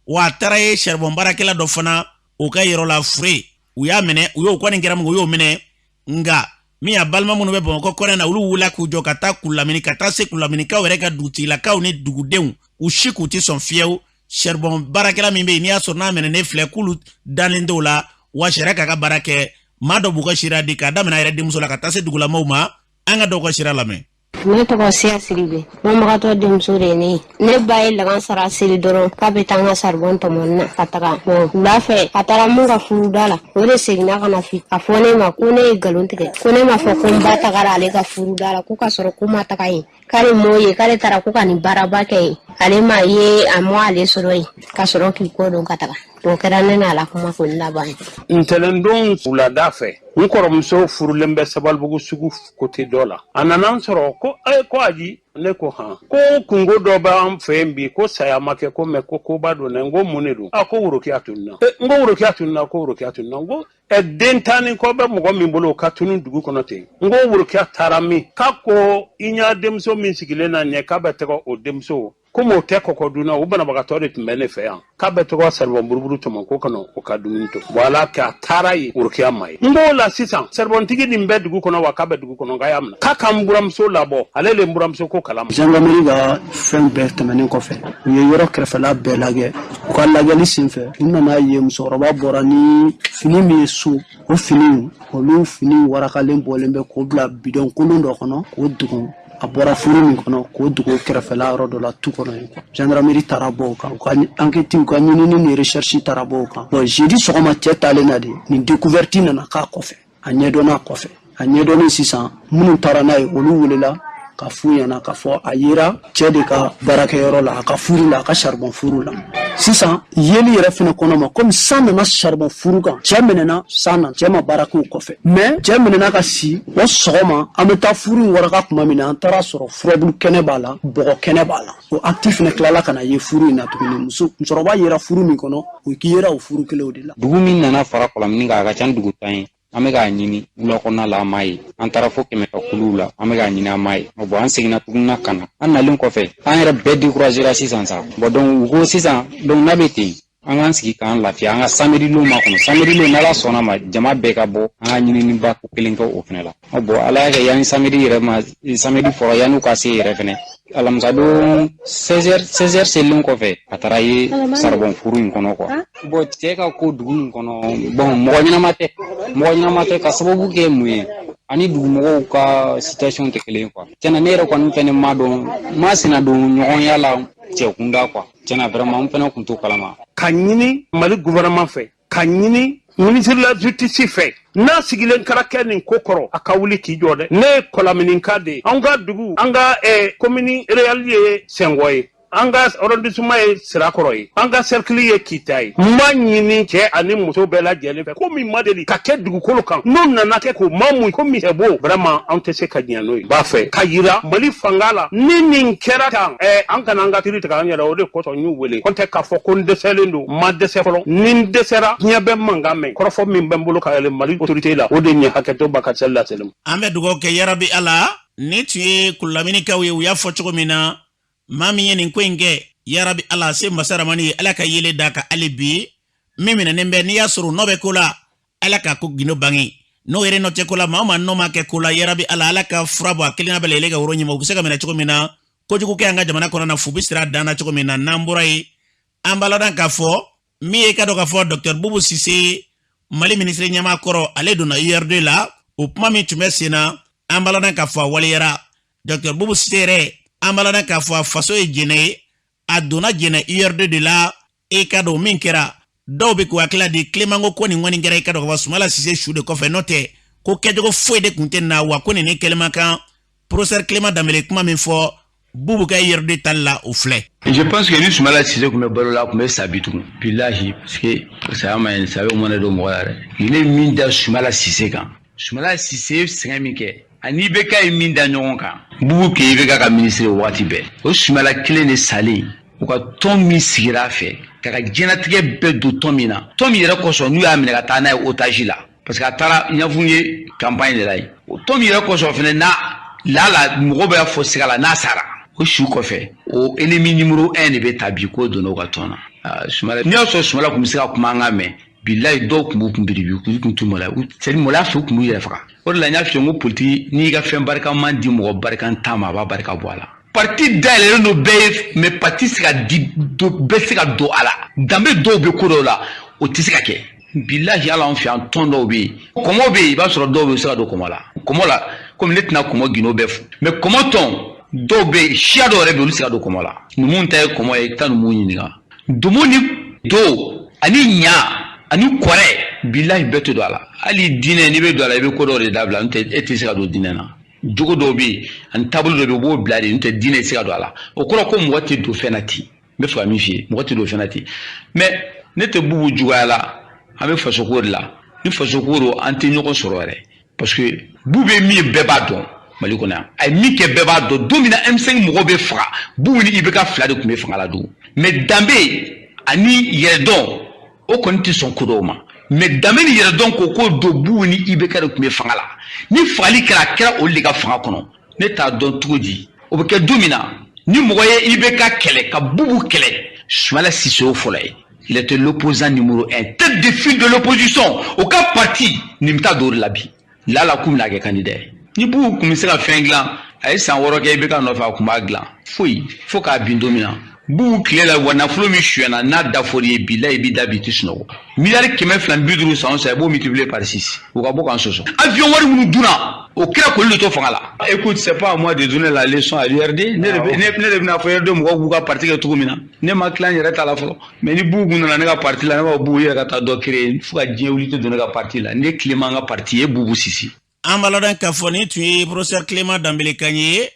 Wa a taara ye sɛribɔn baarakɛla dɔ fana o ka yɔrɔ la fure, u y'a minɛ, u y'o kɔni kɛra mun, u y'o minɛ. Nka min y'a balima minnu bɛ Bamakɔ kɔnɛ na, olu wulila k'u jɔ ka taa Kululamini, ka taa se Kululaminikaw yɛrɛ ka dugutigilakaw ni dugudenw, u si k'u ti sɔn fiyewu. Sɛribɔn baarakɛla min bɛ yen n'i y'a sɔrɔ n'a minɛ ne filɛ, k'olu dalen t'o la, wa sariya k'a ka baara kɛ. Maa dɔ b'u ka sira di k'a daminɛ a yɛrɛ denmuso la ka taa se dugulamaw ma. An ka dɔw ka sira lamɛn. Ne tɔgɔ Siya Siribe, mɔnbagatɔ denmuso de ye ne ye. Ne ba ye lagan sara seli dɔrɔn k'a bɛ taa n ka saribɔn tɔmɔni na ka taga. Bɔn, wula fɛ a taara mun ka furuda la, o de seginna ka na fi a fɔ ne ma ko ne ye nkalon tigɛ, ko ne ma fɔ ko n ba tagara ale ka furuda la, ko ka sɔrɔ ko ma taga yen, k'ale m'o ye, k'ale taara ko ka nin baaraba kɛ yen, ale ma ye, a mɔ ale sɔrɔ yen, ka sɔrɔ k'i kɔ don ka taga. O kɛra ne n'a la kuma kɔni laban ye. Ntɛnɛndon wulada fɛ, n kɔrɔmuso furulen bɛ Sabalibugu sugu kote dɔ la. A nana n sɔrɔ ko e ko aji. Ne ko han. Ko kungo dɔ bɛ an fɛ yen bi, ko saya ma kɛ ko mɛ ko koba don dɛ. N ko mun de don? A ko Worokiya tununna. N ko Worokiya tununna? Ko Worokiya tununna. N ko ɛ, den tan ni kɔ bɛ mɔgɔ min bolo, o ka tunu dugu kɔnɔ ten. N ko Worokiya taara min? K'a ko i ɲa denmuso min sigilen na ɲɛ, k'a bɛ tɛgɛ o denmuso. Komi o tɛ kɔkɔ dun na, o banabagatɔ de tun bɛ ne fɛ yan k'a bɛ tɔgɔ saribɔn buruburu tɔmɔ ko ka na o ka dumuni to. Wala k'a taara yen, Worokiya ma ye. N b'o la sisan, saribɔntigi nin bɛ dugu kɔnɔ wa? K'a bɛ dugu kɔnɔ, k'a y'a minɛ k'a ka n buramuso labɔ, ale le n buramuso ko kalama. Gendarmerie ka fɛn bɛɛ tɛmɛnen kɔfɛ, u ye yɔrɔ kɛrɛfɛla bɛɛ lajɛ. U ka lajɛli senfɛ, u nana ye musokɔrɔba bɔra ni fini min ye so, o fini, olu fini warakalen bɔlen bɛ k'o bila bidɔn kolon dɔ kɔnɔ k'o dogo. A bɔra furu min kɔnɔ k'o dogo kɛrɛfɛla yɔrɔ dɔ la tu kɔnɔ yen. Gendarmerie taara bɔ o kan, u ka enquête, u ka ɲinini ni recherche taara bɔ o kan. Bon, jeudi sɔgɔma, cɛ taalen na de, nin découverte nana k'a kɔfɛ, a ɲɛdɔnna kɔfɛ. A ɲɛdɔnnen sisan, minnu taara n'a ye, olu welela ka f'u ɲɛna k'a fɔ a yera cɛ de ka baarakɛyɔrɔ la, a ka furu la, a ka charbon furu la. Sisan yeli yɛrɛ fɛnɛ kɔnɔ ma, komi san nana charbon furu kan, cɛ minɛna san na, cɛ ma baara k'o kɔfɛ. Mais cɛ minɛna ka si o sɔgɔma, an bɛ taa furu in waraka tuma min na, an taara sɔrɔ furabulu kɛnɛ b'a la, bɔgɔ kɛnɛ b'a la. O acte fɛnɛ tilala ka na ye furu in na tuguni. Muso musokɔrɔba yera furu min kɔnɔ, o k'i yera o furu kelenw de la. Dugu min nana fara Kɔlamini kan, a ka ca ni dugu 10 ye. An bɛ k'a ɲini wula kɔnɔna la, an m'a ye. An taara fo kɛmɛ ka kuluw la, an bɛ k'a ɲini, an m'a ye. Bon, an seginna tuguni na ka na. An nalen kɔfɛ, an yɛrɛ bɛɛ découragera sisan sa. Bon, donc u ko sisan, donc n'a bɛ ten, an k'an sigi k'an lafiya, an ka samedi lon makɔnɔ. Samedi lon, n'Ala sɔnna ma, jama bɛɛ ka bɔ, an ka ɲininiba ko kelen kɛ o fɛnɛ la. Bon, Ala y'a kɛ, yanni samedi yɛrɛ ma, samedi fɔra, yanni u ka se yɛrɛ fɛnɛ, alamisadon 16h, 16h selen kɔfɛ, a taara ye saribɔn furu in kɔnɔ quoi. Bon, cɛ ka ko dugu in kɔnɔ, bon, mɔgɔ ɲɛnama tɛ, mɔgɔ ɲɛnama tɛ, ka sababu kɛ mun ye? Ani dugumɔgɔw ka situation tɛ kelen ye quoi. Tiɲɛna, ne yɛrɛ kɔni fɛnɛ ma dɔn, ma senna don ɲɔgɔnya la cɛ kunda quoi. Tiɲɛna, vraiment, n fɛnɛ kun t'o kalama. Ka ɲini Mali gouvernement fɛ, ka ɲini ministre de la justice fɛ, n'a sigilen kɛra kɛ nin ko kɔrɔ, a ka wuli k'i jɔ dɛ. Ne ye Kɔlaminika de ye. An ka dugu, an ka commune rurale ye Sɛngɔ ye, an ka arrondissement ye Sirakɔrɔ ye, an ka cercle ye Kita ye. N b'a ɲini cɛ ani muso bɛɛ lajɛlen fɛ, ko min ma deli ka kɛ dugukolo kan, n'o nana kɛ k'o ma mun ko min c'est beau, vraiment, an tɛ se ka diɲɛ n'o ye. N b'a fɛ ka yira Mali fanga la, ni nin kɛra tan, an kana an ka kiiri tigɛ an yɛrɛ. O de kosɔn n y'u wele. Ko tɛ k'a fɔ ko n dɛsɛlen don, n ma dɛsɛ fɔlɔ. Ni n dɛsɛra, diɲɛ bɛ mankan mɛn. Kɔrɔfɔ min bɛ n bolo ka yɛlɛ Mali autorité la, o de ɲɛ hakɛto ba ka seli laseli ma. An bɛ dugawu kɛ, yarabi Ala. Ni tun ye Kulaminikaw ye, u y'a fɔ cogo min na, maa min ye nin ko in kɛ, yarabi Ala se masaramani ye, Ala ka yelen da ka hali bi min minɛnen bɛ, n'i y'a sɔrɔ nɔ bɛ ko la, Ala ka ko gindo bange. N'o yɛrɛ nɔ tɛ ko la, maa o maa nɔ ma kɛ ko la, yarabi Ala, Ala ka fura bɔ a kelenna bɛɛ lajɛlen ka woro ɲɛma, u bɛ se ka minɛ cogo min na, kojugu kɛ an ka jamana kɔnɔ na, fu bɛ sira dan na cogo min na. N'an bɔra yen, an b'a ladɔn k'a fɔ min ye, ka dɔn k'a fɔ docteur Bubu Sise, Mali minisiri ɲɛmaa kɔrɔ, ale donna URD la. O kuma min tun bɛ sen na, an b'a ladɔn k'a fɔ a waleyara. Docteur Bubu Sise yɛrɛ, an b'a ladɔn k'a fɔ a faso ye Jɛnɛ ye, a donna Jɛnɛ URD de la. E ka dɔn min kɛra, dɔw bɛ k'u hakili di Clément ko nin kɔni kɛra, i ka dɔn k'a fɔ Sumala Sise su de kɔfɛ, n'o tɛ ko kɛcogo foyi de tun tɛ na wa. Ko nin ni kɛlɛma kan, professeur Clément Danbele, kuma min fɔ Bubu ka URD tali la, o filɛ. Je pense que ni Sumala Sise tun bɛ balo la, a tun bɛ sa bi tugun, bilahi, parce que saya ma ɲi, saya bɛ mɔnɛ don mɔgɔ la dɛ. Ne min da Sumala Sise kan, Sumala Sise ye sɛgɛn min kɛ ani IBK ye min da ɲɔgɔn kan, Bubu kɛ IBK ka ministre waati bɛɛ, o Sumala kelen de salen, u ka tɔn min sigira a fɛ ka ka diɲɛlatigɛ bɛɛ don tɔn min na, tɔn min yɛrɛ kosɔn n'u y'a minɛ ka taa n'a ye otage la, parce que a taara Ɲafunge campagne de la yen, o tɔn min yɛrɛ kosɔn fɛnɛ n'a la mɔgɔ bɛ fɔ siga la n'a sara, o su kɔfɛ, o ennemi numéro 1 de bɛ ta bi k'o donna o ka tɔn na. Sumala, n'i y'a sɔrɔ Sumala tun bɛ se ka kuma an ka mɛn, bilayi, dɔw tun b'u kun biribi, u kun t'u maloya, c'est à dire maloya fɛ, u tun b'u yɛrɛ faga. O de la n y'a f'i ye n ko politique, n'i ka fɛn barikama di mɔgɔ barikantan ma, a b'a barika bɔ a la. Parti dayɛlɛlen don bɛɛ ye, mais parti se ka di bɛɛ se ka don a la. Danbe dɔw bɛ ko dɔw la, o tɛ se ka kɛ. Bilahi, hali anw fɛ yan, tɔn dɔw bɛ yen, kɔmɔ bɛ yen, i b'a sɔrɔ dɔw bɛ se ka don kɔmɔ la. Kɔmɔ la, komi ne tɛna kɔmɔ gindo bɛɛ fɔ, mais kɔmɔ tɔn dɔw bɛ yen, siya dɔw yɛrɛ bɛ yen, olu tɛ se ka don kɔmɔ la. Numu ta ye kɔmɔ ye, i taa numu ɲininka. Domo ni do ani ɲa ani kɔrɛ, bilahi, bɛɛ tɛ don a la. Hali diinɛ, n'i bɛ don a la, i bɛ ko dɔw de dabila, n'o tɛ e tɛ se ka don diinɛ na. Jogo dɔw bɛ yen ani taabolo dɔw bɛ yen, u b'o bila de, n'o tɛ diinɛ tɛ se ka don a la. O kɔrɔ ko mɔgɔ tɛ don fɛn na ten. N bɛ fɛ ka min f'i ye, mɔgɔ tɛ don fɛn na ten. Mais ne tɛ Bubu juguya la, an bɛ fasoko de la. Ni fasoko don, an tɛ ɲɔgɔn sɔrɔ yɛrɛ, parce que Bubu ye min ye, bɛɛ b'a dɔn Mali kɔnɔ yan. A ye min kɛ, bɛɛ b'a dɔn. Don min na M5 mɔgɔw bɛ faga, Bubu ni IBK fila de tun bɛ fanga la don. Mais danbe ani yɛrɛdɔn, o kɔni tɛ sɔn ko dɔw ma. Mais danbe ni yɛrɛdɔn ko don, Bubu ni IBK de tun bɛ fanga la. Ni fagali kɛra, a kɛra olu de ka fanga kɔnɔ. Ne t'a dɔn cogo di o bɛ kɛ don min na. Ni mɔgɔ ye IBK kɛlɛ ka Boubou kɛlɛ, Soumaïla Cissé o fɔlɔ ye. Il était l'opposant numéro 1, tête de file de l'opposition. O ka parti nin bɛ taa don o de la bi. Lala k'u bɛna kɛ candidat ye. Ni Boubou tun bɛ se ka fɛn dilan, a ye san 6 kɛ IBK nɔfɛ, a tun b'a dilan. Foyi, fo k'a bin don min na. Boubou tile la, wa nafolo min suyana n'a da fɔr'i ye, bilahi i b'i da bi i tɛ sunɔgɔ. 250 miliyari san o san, i b'o multiplier par 6. U ka bɔ k'an sɔsɔ. Avion wari minnu dunna, o kɛra k'olu de to fanga la. Écoute, c'est pas à moi de donner la leçon à l'URD. Ne de bɛna fɔ URD mɔgɔw k'u ka parti kɛ cogo min na. Ne ma tila n yɛrɛ ta la fɔlɔ. Mais ni Boubou nana ne ka parti la, ne b'a fɔ Boubou i yɛrɛ ka taa dɔ créer fo ka diɲɛ wuli tɛ don ne ka parti la. Ne Clément ka parti ye Boubou Sisi. An b'a ladɔn k'a fɔ nin tun ye professeur Clément Danbele kan ye,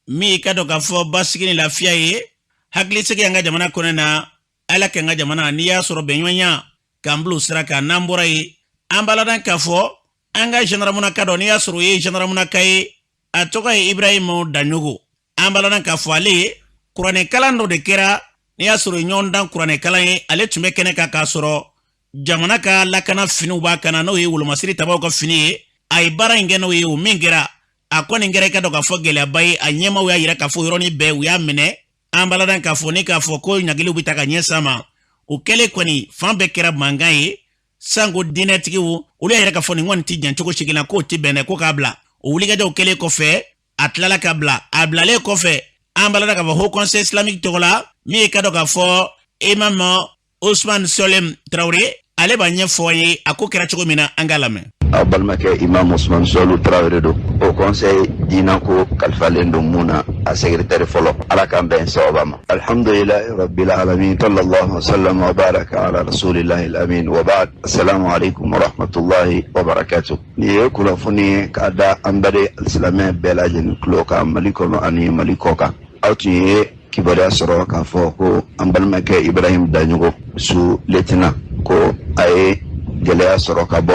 min ka dɔn k'a fɔ basigi ni lafiya ye hakilisigi an ka jamana kɔnɔ na. Ala k'an ka jamana n'i y'a sɔrɔ bɛnɲɔgɔnya k'an bila o sira kan. N'an bɔra yen, an b'a ladɔn k'a fɔ an ka gendarmerie dɔ, n'i y'a sɔrɔ o ye gendarmerie ye, a tɔgɔ ye Ibrahimu Daɲogo. An b'a ladɔn k'a fɔ ale ye kuranɛkalan dɔ de kɛra, n'i y'a sɔrɔ ɲɔgɔn dan kuranɛkalan ye, ale tun bɛ kɛnɛ kan k'a sɔrɔ jamana ka lakana finiw b'a kan na, n'o ye wolomasiri tabaw ka fini ye. A ye baara in kɛ n'o ye. O min kɛra, a kɔni kɛra i ka dɔn k'a fɔ gɛlɛyaba ye. A ɲɛmaw y'a yira k'a fɔ yɔrɔnin bɛɛ u y'a minɛ. An b'a ladɔn k'a fɔ ni k'a fɔ ko ɲagiliw bɛ ta ka ɲɛ s'a ma. O kɛlen kɔni, fan bɛɛ kɛra mankan ye, sanko diinɛtigiw olu y'a yira k'a fɔ nin kɔni tɛ jan cogo si la, k'o tɛ bɛn dɛ, ko k'a bila. O wulikajɔw kɛlen kɔfɛ, a tilala ka bila. A bilalen kɔfɛ, an b'a ladɔn k'a fɔ Haut Conseil islamique tɔgɔ la, min ye ka dɔn k'a fɔ imam Ousmane Solem Traoré, ale b'a ɲɛfɔ an ye a ko kɛra cogo min na. An k'a lamɛn. Aw balimakɛ imam Usman Sɔlu Tarawele don. Haut Conseil diinako kalifalen don mun na, a secrétaire fɔlɔ. Ala k'an bɛn sababa ma. Alhamdulilahi rabbil alamin, sallallahu wasallam wa baraka ala rasulillahi alamin, wa ba'd. Assalamu alaikum wa rahmatullahi wa barakatuh. Nin ye kunnafoni ye k'a da an baden alisilamɛ bɛɛ lajɛlen tulo kan, Mali kɔnɔ ani Mali kɔ kan. Aw tun ye kibaruya sɔrɔ k'a fɔ ko an balimakɛ Ibrahim Daɲogo, sous lieutenant, ko a ye gɛlɛya sɔrɔ ka bɔ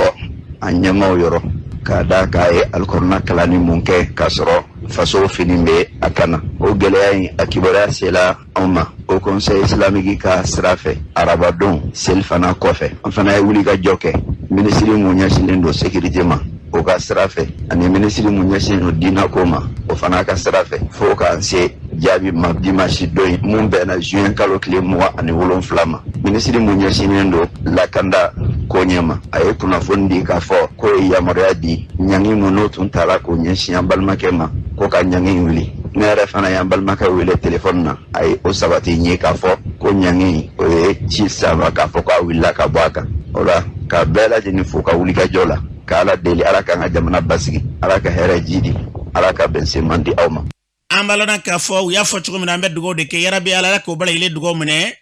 a ɲɛmaw yɔrɔ, k'a da k'a ye alikɔrɔna kalanni mun kɛ k'a sɔrɔ faso fini bɛ a kan na. O gɛlɛya in, a kibaruya sela anw ma Haut Conseil islamique ka sira fɛ arabadon selifana kɔfɛ. An fana ye wuli ka jɔ kɛ minisiri mun ɲɛsinnen don sécurité ma, o ka sira fɛ, ani minisiri mun ɲɛsinnen don diinako ma, o fana ka sira fɛ, fo k'an se jaabi ma dimanche don in mun bɛnna juin kalo tile 27 ma. Minisiri mun ɲɛsinnen don lakanda ko ɲɛ ma, a ye kunnafoni di k'a fɔ k'o ye yamaruya di, ɲangi mun n'o tun tala k'o ɲɛsin an balimakɛ ma, ko ka ɲangi in wuli. Ne yɛrɛ fana y'an balimakɛ wele telefɔni na, a ye o sabati n ye k'a fɔ ko ɲangi o ye ci sama k'a fɔ k'a wulila ka bɔ a kan. O la, ka bɛɛ lajɛlen fo ka wulikajɔ la, ka Ala deli, Ala k'an ka jamana basigi, Ala ka hɛrɛ ji di, Ala ka bɛnsen man di aw ma. An b'a lɔn k'a fɔ u y'a fɔ cogo min na, an bɛ dugawu de kɛ. Yarabi Ala, Ala k'o bɛɛ lajɛlen dugawu minɛ.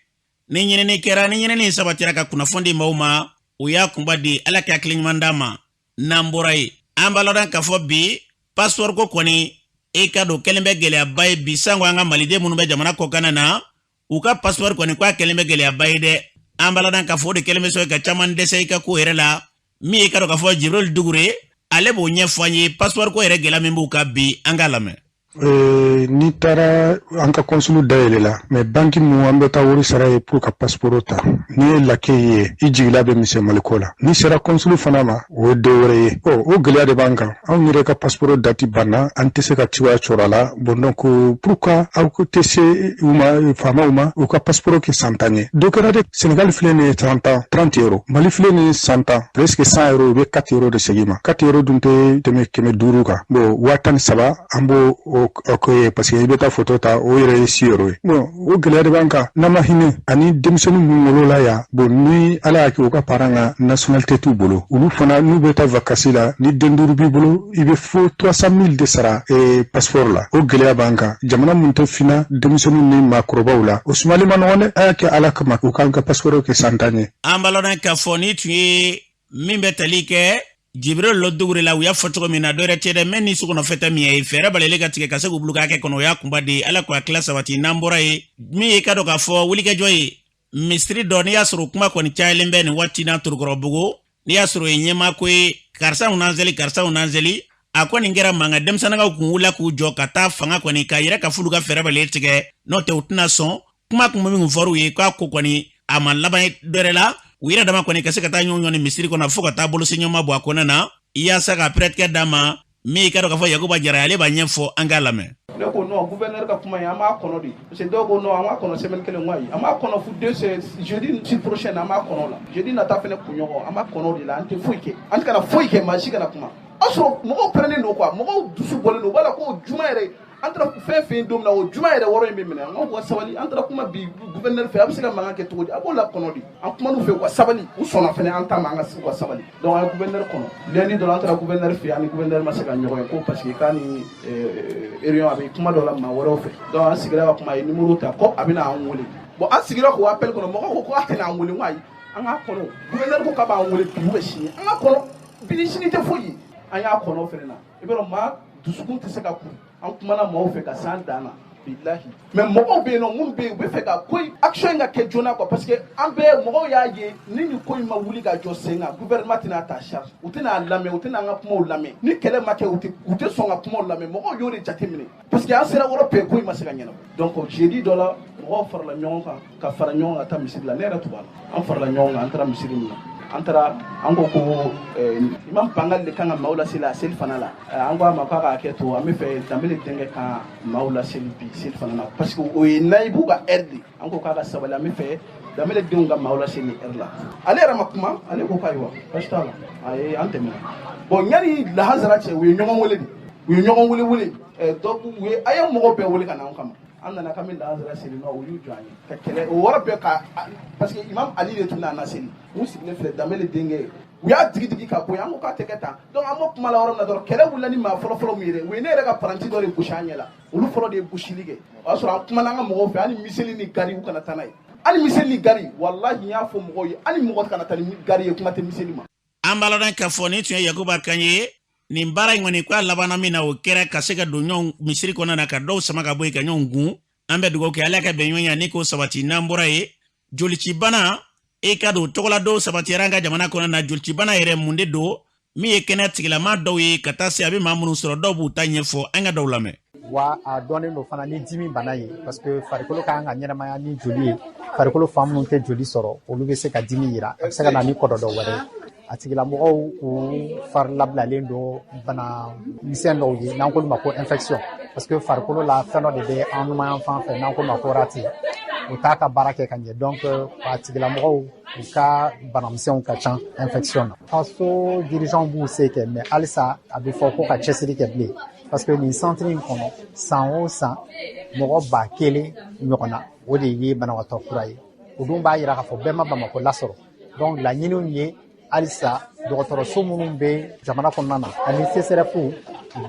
Ni ɲinini kɛra, ni ɲinini sabatira ka kunnafoni di maaw ma, o y'a kunba di. Ala ka hakili ɲuman d'a ma. N'an bɔra yen, an b'a lɔn k'a fɔ bi passeport ko kɔni, e ka don kɛlen bɛ gɛlɛyaba ye bi, sango an ka maliden minnu bɛ jamana kɔkanna na, u ka passeport kɔni k'a kɛlen bɛ gɛlɛyaba ye dɛ. An b'a lɔn k'a fɔ o de kɛlen bɛ sɔrɔ ka caman dɛsɛ i ka ko yɛrɛ la. Min ye ka dɔn k'a fɔ Jibril Dugure, ale b'o ɲɛfɔ an ye passeport ko yɛrɛ gɛlɛya min b'u kan bi. An k'a lamɛn. N'i taara an ka consul dayɛlɛ la, mais banque mun an bɛ taa wari sara ye pour ka passeport ta, n'i ye lake ye, i jigila bɛ misɛn Maliko la. N'i sera consul fana ma, o ye dɔ wɛrɛ ye. Ɔ, o gɛlɛya de b'an kan. Anw yɛrɛ ka passeport date banna, an tɛ se ka tiwa sɔrɔ a la. Bon, donc pourquoi aw tɛ se u ma, faamaw ma, u ka passeport kɛ 10 ye? Dɔ kɛra dɛ. Sénégal filɛ nin ye 30 ans, 30 euros. Mali filɛ nin ye 100 ans, presque 100 euros. U bɛ 4 euros de segin ma. 4 euros dun tɛ tɛmɛ 500 kan. Bon, 13 000 an b'o o ko ye, parce que i bɛ taa photo ta, o yɛrɛ ye 6 euros ye. Bon, o gɛlɛya de b'an kan n'an ma hinɛ ani denmisɛnnin minnu wolola yan. Bon, ni Ala y'a kɛ u ka parents ka nationalité t'u bolo, olu fana n'u bɛ taa vacances la, ni den duuru b'i bolo, i bɛ fo 300 000 de sara passeport la. O gɛlɛya b'an kan. Jamana mun tɛ fina denmisɛnninw ni maakɔrɔbaw la, o sumali ma nɔgɔn dɛ. A y'a kɛ Ala kama, u k'an ka passeport kɛ 10 ye. An b'a lɔn k'a fɔ ni tun ye min bɛ tali kɛ Jibril lɔ dugure la, u y'a fɔ cogo min na, dɔwɛrɛ tɛ dɛ, mɛ ni sokɔnɔfɛn tɛ min ye, fɛɛrɛ balalen ka tigɛ ka se k'u bolo k'a kɛ kɔnɔ, o y'a kunba de ye. Ala k'a tila sabati. N'an bɔra yen, min ye ka dɔn k'a fɔ wulikajɔ ye misiri dɔ, n'i y'a sɔrɔ kuma kɔni cayalen bɛ nin waati n'a Torokɔrɔbugu, n'i y'a sɔrɔ o ye ɲɛmaa ko ye, karisa nanzɛli, karisa nanzɛli, a kɔni kɛra mankan. Denmisɛnninkaw kun wulila k'u jɔ ka taa fanga kɔni k'a yɛrɛ ka f'olu ka fɛɛrɛ balen tigɛ, n'o tɛ u tɛna sɔn. Kuma kun bɛ min fɔr'u ye k'a ko kɔni a ma laban dɔrɛ la, u yɛrɛ dama kɔni ka se ka taa ɲɔgɔn ni misiri kɔnɔ fo ka taa boloseɲɔgɔnma bɔ a kɔnɔ na, yaasa ka pɛrɛtigɛ d'a ma. Min ka dɔn k'a fɔ Yakuba Jara, ale b'a ɲɛfɔ, an k'a lamɛn. Ne ko non, gouverneur ka kuma ye, an b'a kɔnɔ de, parce que dɔw ko non, an b'a kɔnɔ semaine kelen. Ko ayi, an b'a kɔnɔ fo deux jeudi si prochaine, an b'a kɔnɔ la jeudi nata fɛnɛ kunɲɔgɔn, an b'a kɔnɔ de la. An tɛ foyi kɛ, an tɛ kana foyi kɛ, maa si kana kuma. O sɔrɔ mɔgɔw pɛrɛnnen don quoi, mɔgɔw dusu bɔlen don. U b'a la ko juma yɛrɛ, an taara fɛn fɛn don min na, o juma yɛrɛ wɔrɔ in bɛ minɛ. An ko ka sabali, an taara kuma bi gouverneur fɛ, a bɛ se ka mankan kɛ cogo di? A b'o la kɔnɔ de. An kuman'u fɛ, u ka sabali, u sɔnna fɛnɛ an ta ma, an ka u ka sabali. Donc an ye gouverneur kɔnɔ lundi dɔ la, an taara gouverneur fɛ, an ni gouverneur ma se ka ɲɔgɔn ye ko parce que k'a ni réunion a bɛ kuma dɔ la maa wɛrɛw fɛ. Donc an sigira ka kuma, a ye numéro ta ko a bɛna an wele. Bon, an sigira k'o appel kɔnɔ, mɔgɔw ko ko a tɛna an wele. N ko ayi, an k'a kɔnɔ, gouverneur ko k'a b'an wele bi ou bien sini, an k'a kɔnɔ, bi ni sini tɛ foyi ye. An y'a kɔnɔ fɛnɛ na, i b'a dɔn maa dusukun tɛ se ka kuru. An kumana maaw fɛ ka s'an dan na, bilahi. Mais mɔgɔw bɛ yen nɔ minnu bɛ yen, u bɛ fɛ ka ko in action in ka kɛ joona quoi, parce que an bɛɛ mɔgɔw y'a ye ni nin ko in ma wuli ka jɔ sen kan, gouvernement tɛna ta charge, u tɛna a lamɛn, u tɛna an ka kumaw lamɛn. Ni kɛlɛ ma kɛ, u tɛ sɔn ka kumaw lamɛn. Mɔgɔw y'o de jateminɛ, parce que an sera yɔrɔ bɛɛ, ko in ma se ka ɲɛnabɔ. Donc jeudi dɔ la, mɔgɔw farala ɲɔgɔn kan ka fara ɲɔgɔn kan ka taa misiri la. Ne yɛrɛ tun b'a la. An farala ɲɔgɔn kan, an taara misiri min na, an taara, an ko ko imam Bangali de kan ka maaw laseli a seli fana la. An ko a ma k'a ka hakɛ to, an bɛ fɛ Danbele denkɛ ka maaw laseli bi seli fana na, parce que o ye nayibu ka heure de. An ko k'a ka sabali, an bɛ fɛ Danbele denw ka maaw laseli nin heure la. Ale yɛrɛ ma kuma, ale ko k'ayiwa, baasi t'a la, a ye an tɛmɛna. Bon, yanni lahazara cɛ, u ye ɲɔgɔn wele de, u ye ɲɔgɔn wele wele dɔ, u ye a ye mɔgɔw bɛɛ wele ka na an kama. An nana k'an bɛ lahazara seli, nɔ u y'u jɔ an ye ka kɛlɛ o yɔrɔ bɛɛ ka, parce que imam Ali de tun nana seli, u sigilen filɛ Danbele denkɛ ye, u y'a digi digi ka bɔ yen. An ko k'a tɛ kɛ tan. Donc an b'o kuma la yɔrɔ min na dɔrɔn, kɛlɛ wulila ni maa fɔlɔ fɔlɔ min ye dɛ, u ye ne yɛrɛ ka paranti dɔ de gosi an ɲɛ la. Olu fɔlɔ de ye gosili kɛ. O y'a sɔrɔ an kumana an ka mɔgɔw fɛ, hali miseli ni gari, u kana taa n'a ye, hali miseli ni gari. Walahi, n y'a fɔ mɔgɔw ye, hali mɔgɔ kana taa ni gari ye, kuma tɛ miseli ma. An b'a ladɔn k'a fɔ nin tun ye Yakuba kan ye. Nin baara in kɔni, k'a labanna min na, o kɛra ka se ka don ɲɔgɔn misiri kɔnɔna na, ka dɔw sama ka bɔ yen ka ɲɔgɔn gun. An bɛ dugawu kɛ, Ala ka bɛn ɲɔgɔnya ni k'o sabati. N'an bɔra yen, jolicibana, e ka don tɔgɔla dɔw sabatiyara an ka jamana kɔnɔ na. Jolicibana yɛrɛ mun de don? Min ye kɛnɛya tigilama dɔw ye ka taa se a bɛ maa minnu sɔrɔ, dɔw b'u ta ɲɛfɔ, an ka dɔw lamɛn. Wa a dɔnnen don fana ni dimi bana ye, parce que farikolo ka kan ka ɲɛnamaya ni joli ye. Farikolo fan minnu tɛ joli sɔrɔ, olu bɛ se ka dimi yira, a bɛ se ka na ni kɔlɔlɔ wɛrɛ ye. A tigilamɔgɔw, u fari labilalen don bana misɛn dɔw ye n'an k'olu ma ko infection, parce que farikolo la fɛn dɔ de bɛ an numan fan fɛ n'an k'o ma ko rate, o t'a ka baara kɛ ka ɲɛ. Donc a tigilamɔgɔw, u ka banamisɛnw ka ca infection na. Faso dirigeants b'u se kɛ, mais halisa a bɛ fɔ ko ka cɛsiri kɛ bilen, parce que nin centre in kɔnɔ, san o san, mɔgɔ 1000 ɲɔgɔn na, o de ye banabaatɔ kura ye. O dun b'a yira k'a fɔ bɛɛ ma Bamakɔ lasɔrɔ. Donc laɲiniw ye halisa dɔgɔtɔrɔso minnu bɛ jamana kɔnɔna na ani CSRéf, u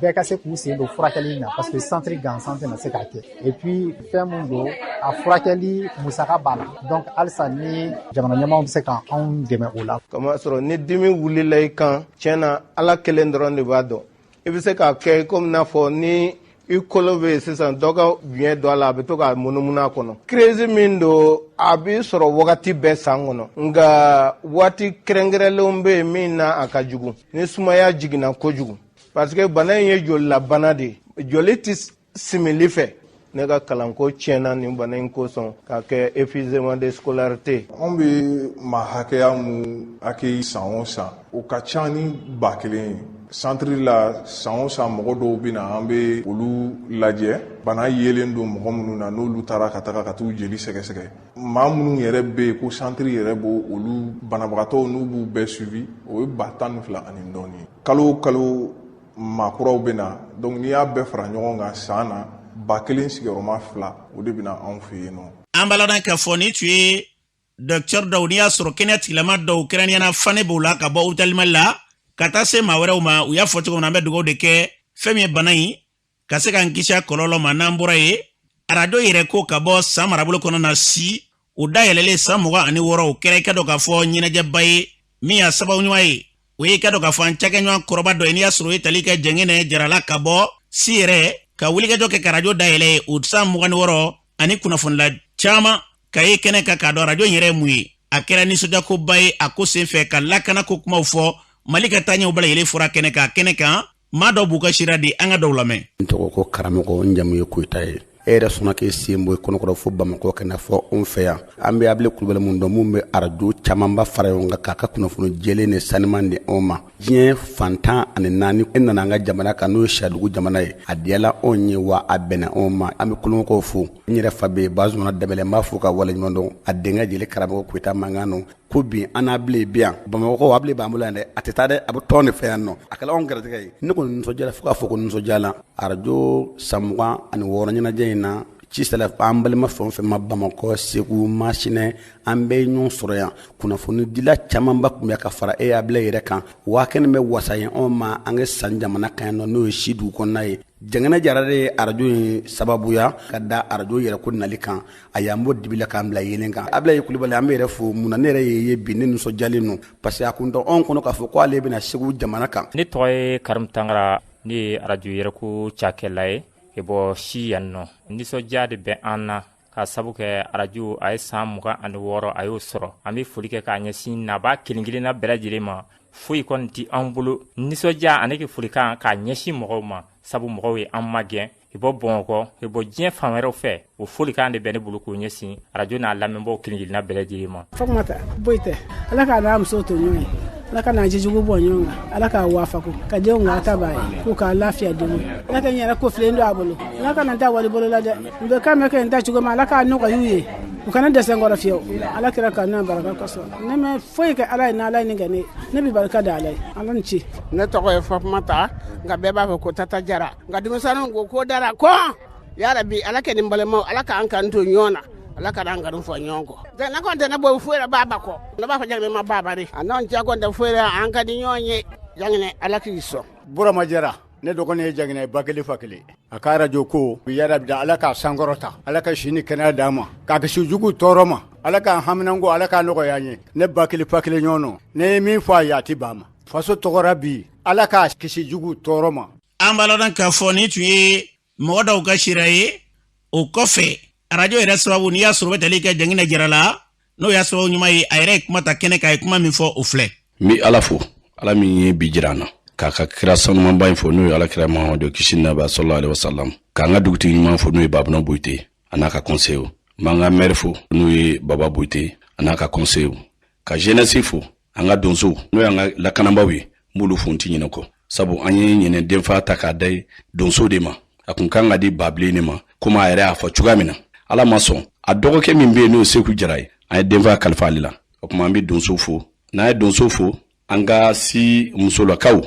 bɛɛ ka se k'u sen don furakɛli in na, parce que centre gansan tɛna se k'a kɛ. Et puis fɛn mun don, a furakɛli musaka b'a la. Donc halisa ni jamana ɲɛmaaw bɛ se ka anw dɛmɛ o la. Kamasɔrɔ ni dimi wulila i kan, tiɲɛ na, Ala kelen dɔrɔn de b'a dɔn. I bɛ se k'a kɛ komi n'a fɔ ni i kolo bɛ yen sisan, dɔ ka biɲɛ don a la, a bɛ to k'a munumunu a kɔnɔ. Crise min don, a bɛ sɔrɔ wagati bɛɛ san kɔnɔ, nka waati kɛrɛnkɛrɛnlenw bɛ yen min na a ka jugu, ni sumaya jiginna kojugu, parce que bana in ye jolilabana de ye, joli tɛ simili fɛ. Ne ka kalanko tiɲɛna nin bana in kosɔn, k'a kɛ épuisement de scolarité. Anw bɛ maa hakɛya mun accueilli san o san, o ka ca ni 1000 ye. Centre la, san o san, mɔgɔ dɔw bɛ na, an bɛ olu lajɛ. Bana yelen don mɔgɔ minnu na, n'olu taara ka taga ka t'u jeli sɛgɛsɛgɛ, maa minnu yɛrɛ bɛ yen ko centre yɛrɛ b'o olu banabagatɔw n'u b'u bɛɛ suivi, o ye 12,000 ani dɔɔnin. Kalo o kalo, maa kuraw bɛ na. Donc n'i y'a bɛɛ fara ɲɔgɔn kan, san na, 12,2 o de bɛ na anw fɛ yen nɔ. An b'a ladɔn k'a fɔ nin tun ye docteur dɔw, n'i y'a sɔrɔ kɛnɛya tigilama dɔw, kɛrɛnkɛrɛnnenya Fane b'o la, ka bɔ hôpital Mali la ka taa se maa wɛrɛw ma. U y'a fɔ cogo min na, an bɛ dugawu de kɛ fɛn min ye bana in ka se k'an kisi a kɔlɔlɔ ma. N'an bɔra yen, arajo yɛrɛ ko ka bɔ San marabolo kɔnɔ na si o dayɛlɛlen san 26, o kɛra i ka dɔn k'a fɔ ɲɛnajɛba ye. Min y'a sababu ɲuman ye, o ye i ka dɔn k'a fɔ an cakɛɲɔgɔn kɔrɔba dɔ ye, n'i y'a sɔrɔ o ye tali kɛ Jɛngɛnɛ Jarala ka bɔ si yɛrɛ ka wulikajɔ kɛ ka arajo dayɛlɛ ye o san 26, ani kunnafonila caman ka ye kɛnɛ kan k'a dɔn arajo in yɛrɛ ye mun ye. A kɛra nisɔndiyakoba ye a ko senfɛ, ka lakana ko kumaw fɔ, Mali ka taaɲɛw bɛɛ lajɛlen fɔra kɛnɛ kan. Maa dɔw b'u ka sira di, an ka dɔw lamɛn. N tɔgɔ ko Karamɔgɔ, n jamu ye Koyita ye. E yɛrɛ sɔnna k'e sen bɔ i kɔnɔkɔrɔ fo Bamakɔ ka na fɔ anw fɛ yan. An bɛ Abile Kulubali mun dɔn, mun bɛ arajo camanba fara ɲɔgɔn kan k'a ka kunnafoni jɛlen ni saniman di anw ma diɲɛ fan 14. E nana an ka jamana kan, n'o ye Siyadugu jamana ye. A diyala anw ye wa a bɛnna anw ma. An bɛ Kolonkɔw fo. N yɛrɛ fa bɛ yen, Bazumana Danbɛlɛ, n b'a fo ka waleɲuman dɔn. A denkɛ jeli karamɔgɔ Koyita mankan nɔ ko bi an n'a bilen bi yan Bamakɔ, a bilen b'an bolo yan dɛ, a tɛ taa dɛ, a bɛ tɔn de fɛ yan nɔ. A kɛla anw garijɛgɛ ye. Ne kɔni nisɔndiyara fo k'a fɔ ko nisɔndiyala arajo san 26 ɲɛnajɛ in na. Ci sera an balima fɛn o fɛn ma Bamakɔ, Segu, Masinɛ, an bɛɛ ye ɲɔgɔn sɔrɔ yan. Kunnafonidila camanba tun bɛ ka fara e Abile yɛrɛ kan. Waa kɛnɛ bɛ wasa ye anw ma an ka san jamana kan yan nɔ, n'o ye si dugu kɔnɔna ye. Jɛngɛnɛ Jara de ye arajo in sababuya ka da arajo yɛrɛ ko nali kan. A y'an bɔ dibi la k'an bila yeelen kan. Ablaye Kulubali, an bɛ yɛrɛ fo. Mun na ne yɛrɛ ye bi ne nisɔndiyalen don, parce que a kun tɛ anw kɔnɔ k'a fɔ ko ale bɛna Segu jamana kan. Ne tɔgɔ ye Karimu Tangara, ne ye arajo yɛrɛko cakɛla ye ka bɔ si yan nɔ. Nisɔndiya de bɛ an na ka sabu kɛ arajo a ye san 26 a y'o sɔrɔ. An bɛ foli kɛ k'a ɲɛsin nabaa kelen kelenna bɛɛ lajɛlen ma. Foyi kɔni tɛ an bolo nisɔndiya ani kɛ folikan k'a ɲɛsin mɔgɔw ma, sabu mɔgɔw ye an magɛn i bɔ Bamakɔ, i bɔ diɲɛ fan wɛrɛw fɛ. O folikan de bɛ ne bolo k'o ɲɛsin arajo n'a lamɛnbaaw kelen kelenna bɛɛ lajɛlen ma. Fatumata Boyite, Ala k'a n'a muso to ɲɔgɔn ye, Ala ka n'a jijugu bɔ ɲɔgɔn kan, Ala k'a wafa ko ka denw k'a ta b'a ye, k'u k'a lafiya denw. Ala ka n yɛrɛ ko filen don a bolo, Ala kana n ta wali bolo la dɛ. N bɛ kan mɛn kɛ n ta cogo min, Ala k'a nɔgɔya u ye, u kana dɛsɛ n kɔrɔ fiyewu, Ala kira kanu n'a barika kosɔn. Ne ma foyi kɛ Ala ye n'Ala ye nin kɛ ne ye, ne bɛ barika da Ala ye. Ala ni ce. Ne tɔgɔ ye Fatumata, nka bɛɛ b'a fɔ ko Tata Jara. Nka denmisɛnninw ko ko dara kɔn yarabi. Ala kɛ nin balimaw, Ala k'an kan to ɲɔgɔn na, Ala ka an kanu fɔ ɲɔgɔn kɔ. Ne kɔni tɛ ne bɔ foyi la baba kɔ. Ne b'a fɔ Janginɛ ma baba de. A n'anw cɛ kɔni tɛ foyi la, an ka di ɲɔgɔn ye. Janginɛ, Ala k'i sɔn. Burama Jara, ne dɔgɔnin ye Janginɛ ba kelen fa kelen. A ka arajo ko yarabi, Ala k'a sankɔrɔta, Ala ka si ni kɛnɛya d'a ma, k'a kisi jugu tɔɔrɔ ma, Ala k'an haminanko, Ala k'a nɔgɔya an ye. Ne ba kelen fa kelen ɲɔgɔn nɔ, ne ye min fɔ a ye, a tɛ ban ma. Faso tɔgɔra bi, Ala k'a kisi jugu tɔɔrɔ ma. An b'a lɔn k'a fɔ nin tun ye mɔgɔ dɔw ka sira ye. O kɔfɛ arajo yɛrɛ sababu, n'i y'a sɔrɔ bɛ tali kɛ Jangina Jara la, n'o y'a sababu ɲuman ye, a yɛrɛ ye kuma ta kɛnɛ kan, a ye kuma min fɔ o filɛ. N bɛ Ala fo, Ala min ye bi jira an na, k'a ka kira sanumanba in fo, n'o ye Ala kira Mahamadu kisi ni nɛɛma sallallahu alaihi wasallam, k'an ka dugutigi ɲuman fo, n'o ye Babuna Boyite a n'a ka conseil. N b'an ka maire fo, n'o ye Baba Boyite a n'a ka conseil, ka jeunesse fo, an ka donsow, n'o y'an ka lakanabaaw ye, n b'olu fo, n ti ɲinɛ kɔ, sabu an ye ɲinɛ denfa ta k'a da donso de ma. A kun kan ka di Babilen de ma, komi a yɛrɛ y'a fɔ cogoya min na. Ala ma sɔn, a dɔgɔkɛ min bɛ yen, n'o ye Seku Jara ye, an ye denfa kalifa ale la. O tuma an bɛ donso fo. N'an ye donso fo, an ka si musolakaw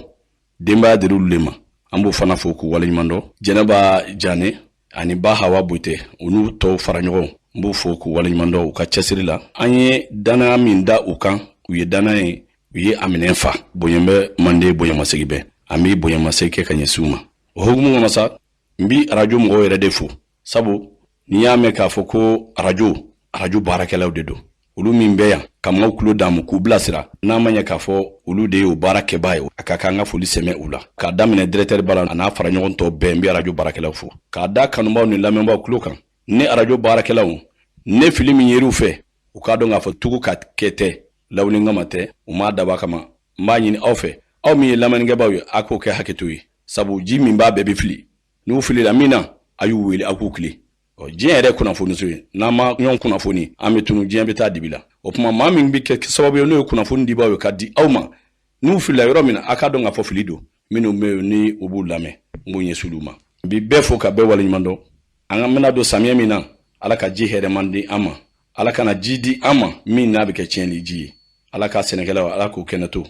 denbaya dir'olu de ma, an b'o fana fo k'u waleɲuman dɔn. Jɛnɛba Jane ani ba Hawa Boyite, u n'u tɔw fara ɲɔgɔn, n b'u fo k'u waleɲuman dɔn u ka cɛsiri la. An ye danaya min da u kan, u ye danaya ye, u ye a minɛn fa. Bonya bɛ mande, bonyamasegin bɛ, an bɛ bonyamasegin kɛ ka ɲɛsin u ma. O hukumu kɔnɔ sa, n bi arajo mɔgɔw yɛrɛ de fo, sabu n'i y'a mɛn k'a fɔ ko arajo, arajo baarakɛlaw de don, olu min bɛ yan ka maaw tulo d'an ma k'u bilasira, n'a ma ɲɛ k'a fɔ olu de y'o baara kɛbaa ye, a ka kan ka foli sɛmɛ u la. K'a daminɛ directeur ba la a n'a fara ɲɔgɔn tɔ bɛɛ, n bɛ arajo baarakɛlaw fo. K'a da kanubaaw ni lamɛnbaaw tulo kan, ne arajo baarakɛlaw, ne fili min yer'u fɛ, u k'a dɔn k'a fɔ tugu ka kɛ tɛ, lawuli kama tɛ, u m'a dab'a kama. N b'a ɲini aw fɛ, aw min ye lamɛnnikɛbaaw ye, a k'o kɛ hakɛto ye, sabu ji min b'a bɛɛ bɛ fili. N'u filila min na, a y'u wele, aw k'u tilen. Ɔ, diɲɛ yɛrɛ kunnafoniso ye, n'an ma ɲɔgɔn kunnafoni, an bɛ tunu, diɲɛ bɛ taa dibi la. O tuma maa min bɛ kɛ sababu ye, n'o ye kunnafoni dibaaw ye ka di aw ma, n'u filila yɔrɔ min na, a k'a dɔn k'a fɔ fili don. Minnu bɛ yen ni u b'u lamɛn, n b'u ɲɛsin olu ma. N bi bɛɛ fo ka bɛɛ waleɲuman dɔn. An ka bɛna don samiyɛ min na, Ala ka ji hɛrɛman di an ma, Ala kana ji di an ma min n'a bɛ kɛ tiɲɛni ji ye. Ala ka sɛnɛkɛlaw, Ala k'u kɛnɛ to,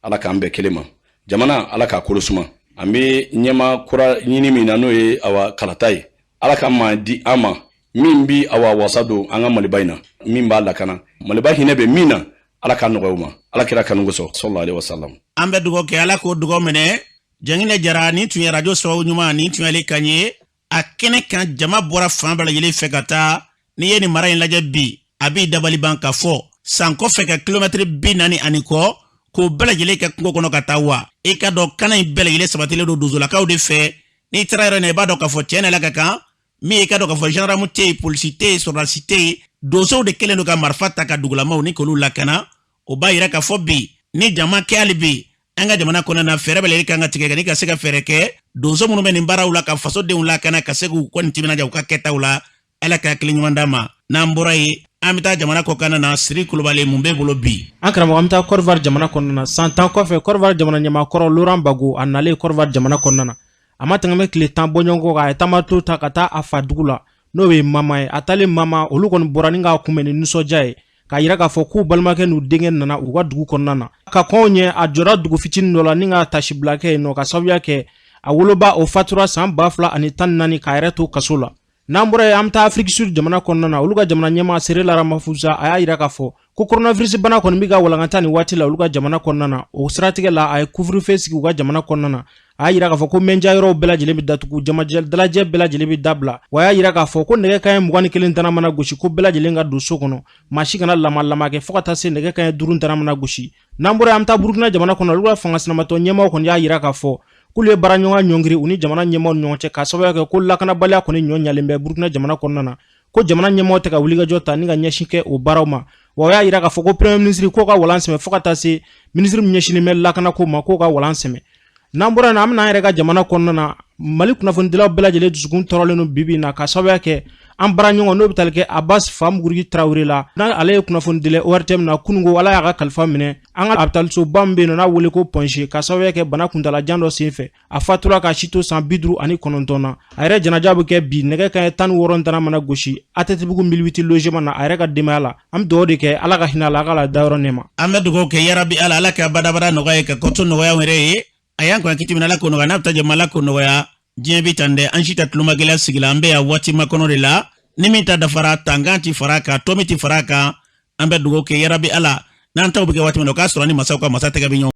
Ala k'an bɛɛ kelen ma. Jamana, Ala k'a kolo suma. An bɛ ɲɛma kura ɲini min na, n'o ye awa kalata ye, Ala ka maa di an ma min bi awa wasa don an ka Maliba in na, min b'a lakana, Maliba hinɛ bɛ min na, Ala k'a nɔgɔya u ma, Ala kira kanu kosɔn, sallallahu alaihi wasallam. An bɛ dugawu kɛ, Ala k'o dugawu minɛ. Jangina Jara, nin tun ye arajo sababu ɲuman, nin tun y'ale kan ye a kɛnɛ kan. Jama bɔra fan bɛɛ lajɛlen fɛ ka taa. N'i ye nin mara in lajɛ bi, a b'i dabali ban k'a fɔ san kɔfɛ ka kilomɛtiri 40 ani kɔ k'o bɛɛ lajɛlen kɛ kungo kɔnɔ ka taa. Wa i ka dɔn kana in bɛɛ lajɛlen sabatilen don donsolakaw de fɛ. N'i taara yɔrɔ in na, i b'a dɔn k'a fɔ tiɲɛ na ka kan min ye, i ka dɔn k'a fɔ gendarme tɛ yen, polisi tɛ yen, sɔrɔdasi tɛ yen, donsow de kɛlen don ka marifa ta ka dugulamaw ni k'olu lakana. O b'a yira k'a fɔ bi ni jama kɛ hali bi an ka jamana kɔnɔna na, fɛɛrɛ bɛɛ lajɛlen kan ka tigɛ ka ni ka se ka fɛɛrɛ kɛ. Donso minnu bɛ nin baaraw la ka fasodenw lakana ka se k'u kɔni timinanja u ka kɛtaw la, Ala ka hakili ɲuman d'an ma. N'an bɔra yen, an bɛ taa jamana kɔkanna na. Siri Kulubali, mun b'e bolo bi? An karamɔgɔ, an bɛ taa Côte jamana kɔnɔna na. San 10 kɔfɛ, Côte jamana ɲɛmaakɔrɔ Laurent Gbagbo, a nalen Côte jamana kɔnɔna na, a ma tɛmɛ tile 10 bɔɲɔgɔnko kan, a ye taamato ta ka taa a fa dugu la, n'o ye Mama ye. A taalen Mama, olu kɔni bɔra ni k'a kunbɛn ni nisɔndiya ye, k'a yira k'a fɔ k'u balimakɛ n'u denkɛ nana u ka dugu kɔnɔna na. Ka kɔn ɲɛ, a jɔra dugu fitinin dɔ la ni ka tasibila kɛ yen nɔ, ka sababuya kɛ a woloba o fatura san 2014, k'a yɛrɛ to kaso la. N'an bɔra yen, an bɛ taa Afrique Sud jamana kɔnɔna na. Olu ka jamana ɲɛmaa Cyril Ramaphosa, a y'a yira k'a fɔ ko coronavirus bana kɔni bɛ ka walankata nin waati la olu ka jamana kɔnɔna na. O siratigɛ la, a ye couvre-feu sigi u ka jamana kɔnɔna na. A y'a yira k'a fɔ ko mɛnja yɔrɔw bɛɛ lajɛlen bɛ datugu, jamajɛ dalajɛ bɛɛ lajɛlen bɛ dabila. Wa a y'a yira k'a fɔ ko nɛgɛ kanɲɛ 21 dana mana gosi, ko bɛɛ lajɛlen ka don so kɔnɔ, maa si kana lama kɛ fo ka taa se nɛgɛ kanɲɛ 5 dana mana gosi. N'an bɔra yen, an bɛ taa Burukina jamana kɔnɔ. Olu ka fanga sinamatɔ ɲɛmaaw kɔni y'a yira k'a fɔ k'olu ye baaraɲɔgɔnya ɲɔngiri u ni jamana ɲɛmaaw ni ɲɔgɔn cɛ, k'a sababuya kɛ ko lakanabaliya kɔni ɲɔ ɲalen bɛ Burukina jamana kɔnɔna na, ko jamana ɲɛmaaw tɛ ka wulikajɔ ta ni ka ɲɛsin kɛ o baaraw ma. Wa o y'a yira k'a fɔ ko premier ministre k'o ka walan sɛmɛ, fo ka taa se ministre min ɲɛsinnen bɛ lakanako ma, k'o ka walan sɛmɛ. N'an bɔra yen, an bɛna an yɛrɛ ka jamana kɔnɔna na. Mali kunnafonidilaw bɛɛ lajɛlen dusukun tɔɔrɔlen don bi bi in na, k'a sababuya kɛ an baaraɲɔgɔn n'o bɛ tali kɛ Abbas Famugurigi Tarawele la, n'ale ye kunnafonidila ORTM na. Kununko, Ala y'a ka kalifa minɛ an ka hôpitalsoba min bɛ yen nɔ n'a wele ko Point G, k'a sababuya kɛ bana kuntalajan dɔ senfɛ. A fatura k'a si to san 59 na. A yɛrɛ janaja bɛ kɛ bi nɛgɛ kanɲɛ 16 dana mana gosi ATT-bugu 1008 logement na, a yɛrɛ ka denbaya la. An bɛ dugawu de kɛ, Ala ka hinɛ a la, a ka la dayɔrɔ nɛɛma. An bɛ dugawu kɛ, yarabi Ala, Ala ka badabada nɔgɔya ye, ka kɔtɔ nɔgɔya anw yɛrɛ ye. A y'an kɔn kiti min, Ala k'o nɔgɔya. N'a bɛ taa jama, Ala k'o nɔgɔya. Diɲɛ bi tan dɛ, an si tɛ tulomagɛlɛya sigi la. An bɛ yan waati makɔnɔ de la. Ni min ta dafara, tankan ti fara a kan, tɔmi ti fara a kan. An bɛ dugawu kɛ, yarabi Ala, n'an taw bɛ kɛ waati min na, o k'a sɔrɔ ni masaw ka masa tɛgɛ bɛ ɲɔgɔn